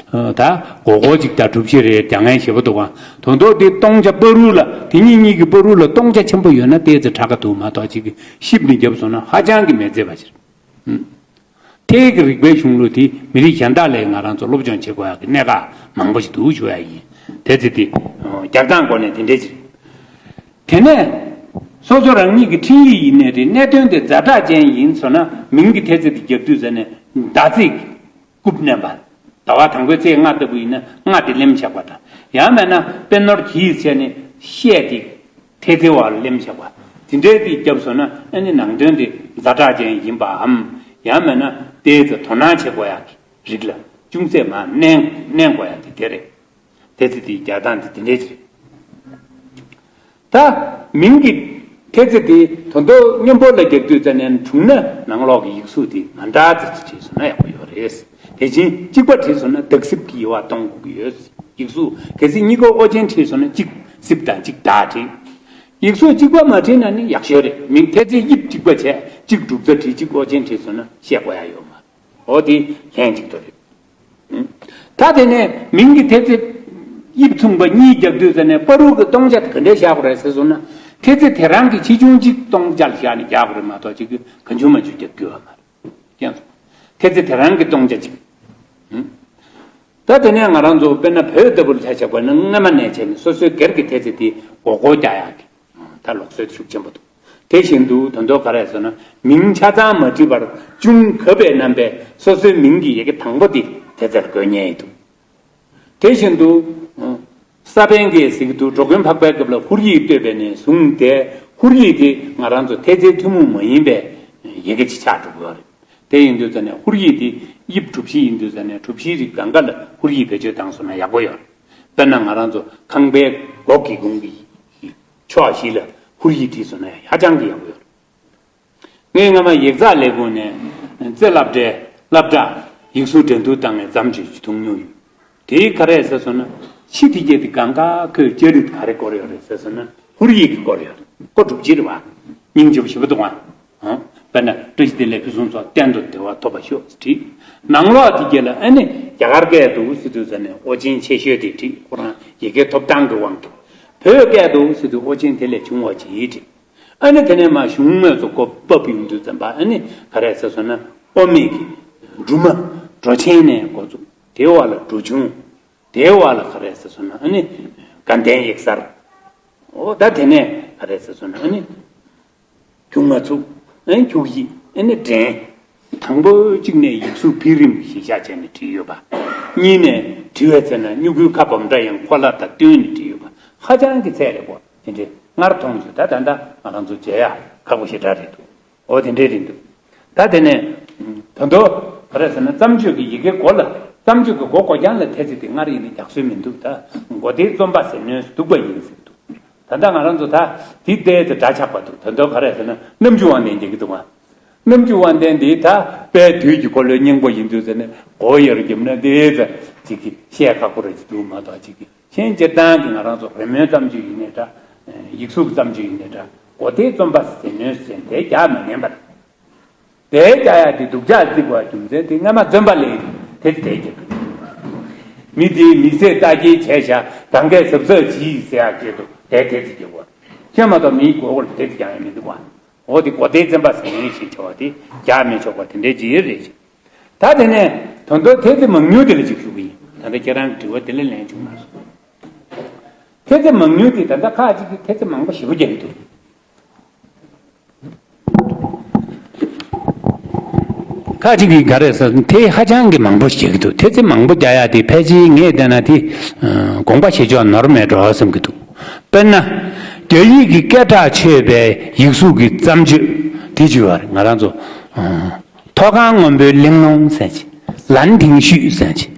ད་མགོ་སྐོར་གཅིག་དང་གྲུ་བཞི་རེ་རྒྱག་མཁན་ཞེ་པོ་འདུག་ག་དོན་དག་དེ་སྟོང་ཆ་བར་དུ་ལ། དེ་གཉིས་གཉིས་ཀྱི་བར་དུ་ལ་སྟོང་ཆ་ཆེན་པོ་ཡོད་ན་ཏོག་ཙམ་དྲག་གི་འདུག་མ་གཏོགས། གཅིག་གིས་ཤིབ་ནས་བརྒྱབ་སོང་ན་ཧ་ཅང་གི་མི་མཛེས་པ་ཞིག་རེད། ཧུམ། ཐེལ་གྱི་རིག་པའི་གཞུང་ལུགས་དེ་མི་རིགས་གཞན་དག་ལས་ང་རང་ཚོ་སློབ་སྦྱོང་བྱེད་དགོས་ཡག་གི་གནད་འགག་མང་པོ་ཞིག་འདུག་ཞུ་ཡག་ཡིན། དེ་ཚེ་དེ་རྒྱག་སྟངས་སྐོར་ནས་དེ་འདྲས་ཅིག་དེ་ནས་སོ་སོ་རང་ཉིད་ཀྱི་འཕྲིན་ཡིག་ཡིན་ནའི་རེད། གནད་དོན་དེ་ཛ་དྲག་ཅན་ཡིན་སོང་ན། མིང་གི་ཐེལ་ཙེ་དེ་རྒྱབ་དུས་ཙ་ནས་ཟླ་ཚེས་ཀྱི་རྐུབ་མནན་པ། ཟླ་བ་དང་པོའི་ཚེས་ལྔ་ལྟ་བུ་ཡིན་ན་ལྔ་དེ་ལེམ་བཞག་པ་དང་། ཡང་མིན་ན་དཔེ་ནོར་གྱིས་བྱས་ནས་ཤད་དེ་ཐེལ་ཙེའི་འོག་ལ་ལེམ་བཞག་པ། དེ་འདྲའི་དེ་བརྒྱབ་སོང་ན། ཨ་ནི་ནང་དོན་དེ་ཛ་དྲག་ཅན་ཡིན་པའམ། ཡང་མིན་ན་ཏོག་ཙམ་དོ་སྣང་བྱེད་དགོས་ཡག་གི་རིགས་ལ་ཅུང་ཟད་མར་མནན་མནན་དགོས་ཡག་དེ་དེ་རེད། ཐེལ་ཙེ་དེ་རྒྱག་སྟངས་དེ་དེ་འདྲའི་ཅིག་རེད། ད་མིང་གི་ཐེལ་ཙེ་དེ་དོན་དག་སྙོམས་པོ་ལ་རྒྱག་དུས་ཙ་ནས་གྲུང་ན། ནང་ལོགས་ཀྱི་ཡིག་གཟུགས་དེ་ང་འདྲ་ཙམ་ཅིག་བྲིས་སོང་ན་ཡག་པོ་ཡོད་རེད། དེ་བཞིན་གཅིག་པ་བྲིས་སོང་ན་འདག་སིབ་ཀྱི་ཡོལ་བ་གཏོང་དགོས་ཀྱི་ཡོད། ཡིག་གཟུགས་གལ་སྲིད་གཉིས་ཀ་ཨོ་ཆེན་བྲིས་སོང་ན་གཅིག་སིབ་དང་གཅིག་འདག་བྲིས། ཡིག་གཟུགས་གཅིག་པ་མ་བྲིས་ན་ནི་ཡག་ཤོས་རེད། མིང་ཐེལ་ཙེ་དབྱིབས་གཅིག་པ་བྱས། གཅིག་འབྲུག་རྩ་བྲིས། གཅིག་ཨོ་ཆེན་བྲིས་སོང་ན་བཤད་དགོས་ཡག་ཡོད་མ་རེད། འོ་དེ་ལྷན་ཅིག་ཏུ་རེད། ད་དེ་ནས་མིང་གི་ཐེལ་ཙེ་དབྱིབས་མཚུངས་པ་གཉིས་རྒྱག་དུས་ཙ་ནས་བར་དུ་གི་སྟོང་ཆ་དེ་ག་འདྲས་བཞག་དགོས་རེད་ཟེར་སོང་ན། ཐེལ་ཙེ་དེ་རང་གི་ཆེ་ཆུང་གཅིག་སྟོང་ཆ་ལ་བཞག་ནས་རྒྱག་དགོས་རེད་མ་གཏོགས། གཅིག་གི་གང་བྱུང་མང་བྱུང་རྒྱག་རྒྱུ་ཡོད་མ་རེད། ཡང་ཐེལ་ཙེ་དེ་རང་གི་སྟོང་ཆ་གཅིག་ད་དེ་ནས་ང་རང་ཚོ་དཔེར་ན་བོད་ལྟ་བུར་ཆ་བཞག་པ་ན། སྔ་མ་ནས་བྱས་ནས་སོ་སོའི་སྒེར་གྱི་ཐེལ་ཙེ་དེ་མགོ་སྐོར་རྒྱག་ཡག་གི་ད་ལུགས་སྲོལ་ཤུགས་ཆེན་པོ་འདུག་དེ་བཞིན་དུ་དོན་དག་ག་རེ་ཟེར་ན། མིང་ཆ་ཚང་མ་བྲིས་པར་ཅུང་གབ་པའི་རྣམ་པས་སོ་སོའི་མིང་གི་ཡི་གེ་དང་པོ་དེ་ཐེལ་ཙེར་འགོད་མཁན་འདུག་དེ་བཞིན་དུ་ས་པཎ་གྱིས་ཟེར་གྱི་འདུག་འགྲོ་མགོན་འཕགས་པའི་སྐབས་ལ་ཧོར་ཡིག་བཏོད་པ་ནས་བཟུང་སྟེ། ཧོར་ཡིག་དེ་ང་རང་ཚོ་ཐེལ་ཙེའི་ཐུན་མོང་མ་ཡིན་པའི་ཡི་གེ་ཅིག་ཆགས་འགྲོ་གི་ཡོད་རེད། དེ་ཡིན་དུས་ཙ་ནས་ཧོར་ཡིག་དེ་དབྱིབས་གྲུ་བཞི་ཡིན་དུས་ཙ་ནས། གྲུ་བཞིའི་རིགས་གང་ག་ལ་ཧོར་ཡིག་བེད་སྤྱོད་བཏང་སོང་ན་ཡག་པོ་ཡོད་རེད། དཔེར་ན་ང་རང་ཚོ་ཁང་པའི་སྒོ་གི་གུང་གི་ཕྱོགས་བཞི་ལ་ཧོར་ཡིག་བྲིས་སོང་ན་ཧ་ཅང་གི་ཡག་པོ་ཡོད་རེད། ངས་སྔ་མ་ཡིག་ཚགས་ལས་ཁུངས་ནས་རྩེ་སློབ་གྲྭའི་སློབ་གྲྭར་ཡིག་གཟུགས་འགྲན་བསྡུར་བཏང་ནས་བརྩམས་ཆོས་ཅིག་མཐོང་མྱོང་ཡོད། དེའི་ག་རེ་ཟེར་སོང་ན། ཕྱི་དེ་གྱད་དེ་གང་ག་ཁོས་ལྕགས་རིས་ག་རེ་བསྐོར་ཡོད་རེད་ཟེར་སོང་ན། ཧོར་ཡིག་གིས་བསྐོར་ཡོད། ཀོ་གྲུ་བཞི་རེད་པ། སྙིང་རྗེ་པོ་ཞེ་པོ་འདུག་ཨང་། དཔེར་ན། བཀྲ་ཤིས་བདེ་ལེགས་ཕུན་སུམ་ཚོགས། གཏན་དུ་བདེ་བ་ཐོབ་པར་ཤོག་བྲིས། ནང་ལོགས་དེ་གྱད་ལ་ཨ་ནི་རྒྱ་གར་སྐད་འདུག་ཟེར་དུས་ཙ་ནས་ཨོ་ཆེན་ཆེ་ཤོས་དེ་བྲིས། ཁོ་རང་ཡི་གེ་ཐོབ་ཐང་གི་དབང་གིས། བོད་སྐད་འདུག་ཟེར་དུས་ཨོ་ཆེན་དེ་ལས་ཆུང་བ་ཅིག་བྲིས། ཨ་ནི་དེ་ནས་མར་གཞུང་དངོས་སུ་སྐོར་བབས་ཡོང་དུས་ཙམ་པ། ཨ་ནི་ག་རེ་ཟེར་སོང་ན། ཨོ་མེད་ཀྱི་འབྲུ་མ་འབྲུ་ཆེན་ནས་འགོ་བཙུགས། དེའི་འོག་ལ་འབྲུ་ཆུང་། དེའི་འོག་ལ་ག་རེ་ཟེར་སོང་ན། ཨ་ནི་དགའ་ལྡན་ཡིག་གསར། འོ་ད་དེ་ནས་ག་རེ་ཟེར་སོང་ན། ཨ་ནི་ཁྱུང་ལྔ་ཚུགས། ཨ་ནི་ཁྱུག་ཡིག་ཨ་ནི་འགྲན། དང་པོ་གཅིག་ནས་ཡིག་གཟུགས་འཕེལ་རིམ་གཞི་བཞག་བྱས་ནས་བྲིས་ཡོད་པ། གཉིས་ནས་བྲིས་པའི་ཚེ་ན་སྨྱུ་གུའི་ཁ་སྦོམ་འདྲ་ཡང་ཁོ་ལ་དང་བསྟུན་ནས་བྲིས་ཡོད་པ། ཧ་ཅང་གི་ཚད་ལེགས་པོ་དེ་འདྲའི་སྔར་མཐོང་བྱུང་། ད་ད་ལྟ་ང་རང་ཚོ་མཇལ་ཡག་ཁག་པོ་ཞེ་དྲག་རེད་འདུག་འོ་དེ་འདྲའི་རེད་འདུག་ད་དེ་ནས་ད་དུང་ག་རེ་ཟེར་ན། བརྩམས་ཆོས་ཀྱི་ཡི་གེ་མགོ་ལ། བརྩམས་ཆོས་ཀྱི་མགོ་འགོད་རྐྱང་ལ་ཐེལ་ཙེ་དེ་སྔར་ཡིན་ན་རྒྱག་སྲོལ་མི་འདུག་ད་མགོ་བདེ་རྩོམ་པ་ཟེར་ནོན་འདུག་པ་ཡིན་ཟེར་འདུག་ད་ལྟ་ང་རང་ཚོ་ད་དེ་ལྟས་ཙམ་འདྲ་ཆགས་པ་འདུག་ད་དུང་ག་རེ་ཟེར་ན། རྣམ་འགྱུར་དབང་ལྡན་རྒྱག་གི་འདུག་ག་རྣམ་འགྱུར་དབང་ལྡན་འདི་ད་དཔལ་དུས་ཀྱི་འཁོར་ལོའི་སྙིང་པོ་ཡིན་དུས་ཙ་ནས་མགོ་ཡར་བརྒྱབ་ན་ལྟས་ཙམ་ཅིག་གི་བཤད་ཁག་པོ་རེད་ཅིག་འདུག་མ་གཏོགས། ཅིག་གི་གཞན་སྤྱིར་བཏང་གི་ང་རང་ཚོ་རི་མོའི་བརྩམས་ཆོས་ཡིན་ནའི་འདྲ། ཡིག་གཟུགས་བརྩམས་ཆོས་ཡིན་ནའི་འདྲ། མགོ་བདེ་རྩོམ་པ་ཟེར་ནོན་ཟེར་དེ་རྒྱག་མི་ཉན་པ་རེད། དེའི་རྒྱག་ཡག་དེ་སྡུག་ཅག་བརྩི་དགོས་རྒྱུ་མཚན་དེ། སྔ་མ་རྩོམ་པ་ལས་དེ་དེ་རྒྱག་གི་འདུག་མི་དེས་མི་ཚེ་ལྟ་སྐྱེལ་བྱས་ཤག་གང་གས་གཟབ་གཟབ་གྱིས་ཟེར་ཡག་ཆེད་དུ་དེ་དེ་ཚེ་རྒྱག་དགོས། ཤེས་མ་གཏོགས་མིའི་མགོ་སྐོར་དེ་ཚེ་རྒྱག་ཡག་མི་འདུག་ག་འོ་དེ་མགོ་བདེ་རྩོམ་པ་ཟེར་ནོན་ཞེས་བྱ་བ་དེ་རྒྱག་མི་ཆོག་པ་དེ་འདྲའི་ཅིག་རེད། ད་དེ་ནས་དོན་དུ་ཐེལ་ཙེ་མང་ཉུང་དེ་ལ་ཅིག་ཞུ་གི་ཡིན། ད་ལྟ་ཁྱེད་རང་གི་དྲི་བ་དེ་ལ་ལན་བྱུང་མ་སོང་། ཐེལ་ཙེ་མང་ཉུང་དེ་ད་ལྟ་ཁག་ཅིག་གིས་ཐེལ་ཙེ་མང་པོ་ཞེ་པོ་རྒྱག་གི་འདུག་ཁ་ཅིག་གིས་ག་རེ་ཟེར། ཐེལ་ཧ་ཅང་གི་མང་པོ་ཞིག་རྒྱག་གི་འདུག་ཐེལ་ཙེ་མང་པོ་རྒྱག་ཡག་དེ་ཕལ་ཆེར་ངས་བལྟས་ན་དེ་དགོངས་པ་བཞེས་ཕྱོགས་ནོར་མེད་འགྲོ་བསམ་གྱི་འདུག་དཔེར་ན། རྒྱ་ཡིག་གི་སྐད་གྲགས་ཆོད་པའི་ཡིག་གཟུགས་ཀྱི་བརྩམས་ཆོས་དེ་བྱུང་བ་རེད། ང་རང་ཚོ་ཐོག་ཁང་སྔོན་པོའི་གླིང་ལུང་ཟེར་གྱི། ལན་ཐིང་ཤུས་ཟེར་གྱི།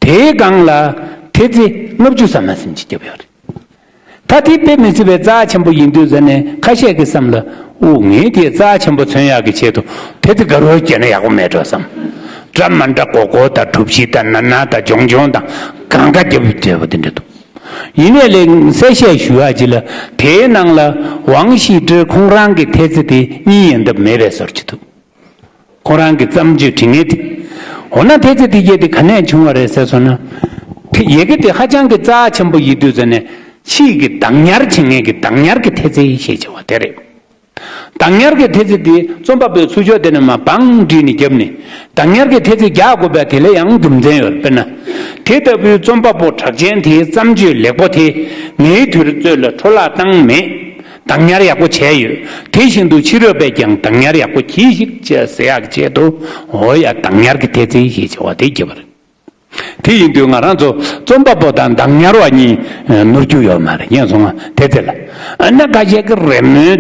དེའི་སྒང་ལ་ཐེལ་ཙེ་ལྔ་བཅུ་ཙམ་མ་ཟིན་ཅིག་བརྒྱབ་ཡོད་རེད། ད་དེ་དཔེ་མི་སྲིད་པའི་རྩ་ཆེན་པོ་ཡིན་དུས་ཟེར་ནས་ཁ་ཤས་ཀྱི་བསམ་ལ། ཨོ་ངས་དེ་རྩ་ཆེན་པོ་མཚོན་ཡག་གི་ཆེད་དུ་ཐེལ་ཙེ་དགའ་རོལ་བརྒྱབ་ན་ཡག་པོ་མེད་འགྲོ་བསམ། འདྲ་མ་འདྲ་སྒོར་སྒོར་དང་གྲུ་བཞི་དང་ན་ན་དང་ལྗོང་ལྗོང་དང་གང་ག་བརྒྱབ་བསྡད་པ་དེ་འདྲ་འདུག་ཡིན་ནའི་ལས་གསལ་བཤད་ཞུ་ཡག་ཅིག་ལ། དེའི་ནང་ལ་ཝང་ཤི་ཀྲི་ཁོང་རང་གི་ཐེལ་ཙེ་དེ་གཉིས་ཡན་འདབ་མེད་པའི་བཟོ་འདྲ་ཅིག་འདུག་ཁོང་རང་གི་བརྩམས་ཆོས་འབྲི་མཁན་དེ། འོ་ན་ཐེལ་ཙེ་དེ་གྱད་དེ་ག་ནས་བྱུང་བ་རེད་ཟེར་སོང་ན། དེ་ཡི་གེ་དེ་ཧ་ཅང་གི་རྩ་ཆེན་པོ་ཡིན་དུས་ཟེར་ནས། ཕྱིས་ཀྱི་བདག་ཉར་བྱེད་མཁན་གྱི་བདག་ཉར་གྱི་ཐེལ་ཙེ་ཞེས་བྱ་བ་དེ་རེད། བདག་ཉར་གྱི་ཐེལ་ཙེ་དེ་རྩོམ་པ་པོའི་ཚུར་ཕྱོགས་དེ་ནས་མར་བང་བསྒྲིགས་ནས་བརྒྱབ་ནས། བདག་ཉར་གྱི་ཐེལ་ཙེ་རྒྱག་དགོས་པའི་དེ་ལ་ཡང་རྒྱུ་མཚན་ཡོད་རེད། དཔེར་ན། དེ་ལྟ་བུའི་རྩོམ་པ་པོ་གྲགས་ཅན་དེའི་བརྩམས་ཆོས་ལེགས་པོ་དེ་ངའི་དུས་ཚོད་ལ་འཕྲོ་བརླག་བཏང་མེད། བདག་ཉར་ཡག་པོ་བྱས་ཡོད། དེ་བཞིན་དུ་ཕྱི་རོལ་པས་ཀྱང་བདག་ཉར་ཡག་པོ་གྱིས་ཤིག་ཅེས་ཟེར་ཡག་ཆེད་དུ། འོ་ཡ། བདག་ཉར་གྱི་ཐེལ་ཙེ་ཞེས་བྱ་བ་དེ་བརྒྱབ་པ་རེད། དེ་ཡིན་དུས་ང་རང་ཚོ་རྩོམ་པ་པོ་དང་བདག་ཉར་བ་གཉིས་ནོར་རྒྱུ་ཡོད་མ་རེད། ཉན་སོང་ང་། ཐེལ་ཙེ་ལ། ཨ་ན་ཁ་ཤས་ཀྱིས་རི་མོའི་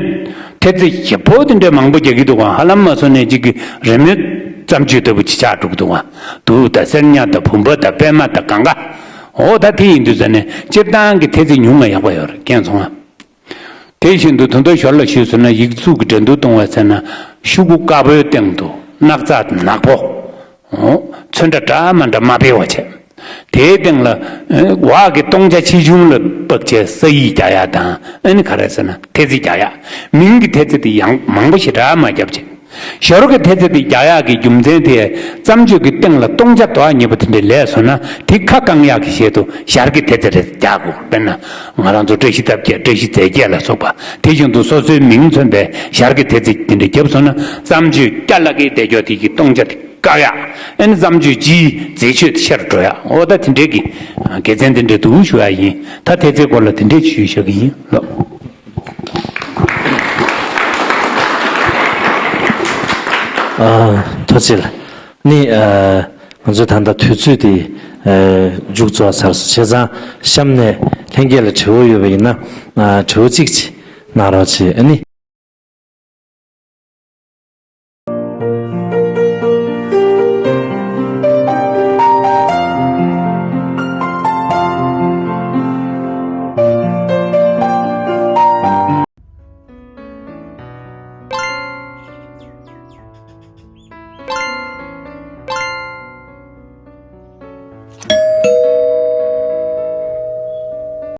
ཐེལ་ཙེ་ཞེ་པོ་དེ་འདྲ་མང་པོ་རྒྱག་གི་འདུག་ག་ཧ་ལམ་མ་སོང་ནས་གཅིག་གི་རི་མོའི་བརྩམས་ཆོས་ལྟ་བུ་ཅིག་ཆགས་འགྲོ་གི་འདུག་ག་དུག་དང་གསེར་ཉ་དང་བུམ་པ་དང་པད་མ་དང་གང་ག་འོ་ད་དེ་ཡིན་དུས་ཟེར་ནས་སྤྱིར་བཏང་གི་ཐེལ་ཙེ་ཉུང་ང་ཡག་པོ་ཡོད་རེད། ཉན་སོང་ང་། དེ་བཞིན་དུ་དོན་དུ་ཞོར་ལ་ཞུས་སོང་ན། ཡིག་གཟུགས་ཀྱི་འགྲན་བསྡུར་གཏོང་བའི་ཚེ་ན་ཤོག་གུ་དཀར་པོའི་སྟེང་དུ་སྣག་ཚ་ནག་པོ། ཨོ། ཚོན་ཁྲ་འདྲ་མ་འདྲ་མ་སྤེལ་བ་བྱས། དེའི་སྟེང་ལ་འོག་གི་སྟོང་ཆ་ཆེ་ཆུང་ལ་དཔག་བྱས་ས་ཡིག་རྒྱག་ཡག་དང་། ཨ་ནི་ག་རེ་ཟེར་ན་ཐེལ་ཙེ་རྒྱག་ཡག་མིང་གི་ཐེལ་ཙེ་དེ་ཡང་མང་པོ་ཞེ་དྲག་མ་བརྒྱབ་བྱས། ཞོར་གྱི་ཐེལ་ཙེ་དེ་རྒྱག་ཡག་གི་རྒྱུ་མཚན་དེ། བརྩམས་ཆོས་ཀྱི་སྟེང་ལ་སྟོང་ཆ་དོ་ཉེས་པོ་དེ་འདྲ་ལས་སོང་ན་དེ་ཁ་བཀང་ཡག་གི་ཆེད་དུ་ཞར་གྱི་ཐེལ་ཙེ་རེ་རྒྱག་དགོས། དཔེར་ན། ང་རང་ཚོ་བཀྲ་ཤིས་རྩ་བརྒྱད། བཀྲ་ཤིས་རྩ་བརྒྱད་ལ་སོགས་པ། དེ་བཞིན་དུ་སོ་སོའི་མིང་མཚོན་པའི་ཞར་གྱི་ཐེལ་ཙེ་དེ་འདྲ་བརྒྱབ་སོང་ན། བརྩམས་ཆོས་བརྒྱ་ལྷག་གི་དེ་ཀྱོག་དེ་གི་སྟོང་ཆ་དེ་བཀག་ཡག་ཨ་ནི་བརྩམས་ཆོས་སྤྱིའི་མཛེས་ཆོས་དེ་ཆེར་འགྲོ་ཡག་འོ་ད་དེ་འདྲའི་གི་དགེ་མཚན་དེ་འདྲ་འདུག་ཞུ་ཡག་ཡིན། ད་ཐེལ་ཙེའི་སྐོར་ལ་དེ་འདྲས་ཞུས་བཞག་གི་ཡིན་ལགས། ཨ། ཐུགས་རྗེ་ཆེ་ལགས། ནི། ཨ། ང་ཚོས་ད་ལྟ་དུས་ཚོད་དེ། ཨ། མཇུག་རྫོགས་ཚར་སོང་། བྱས་ཙང་གཤམ་ནས་ལྷན་རྒྱས་ལ་དྲི་བ་ཡོད་པ་ཡིན་ན། ཨ། དྲི་བ་གཅིག་ཅིག་གནང་རོགས་བྱེད། ཨ་ནི།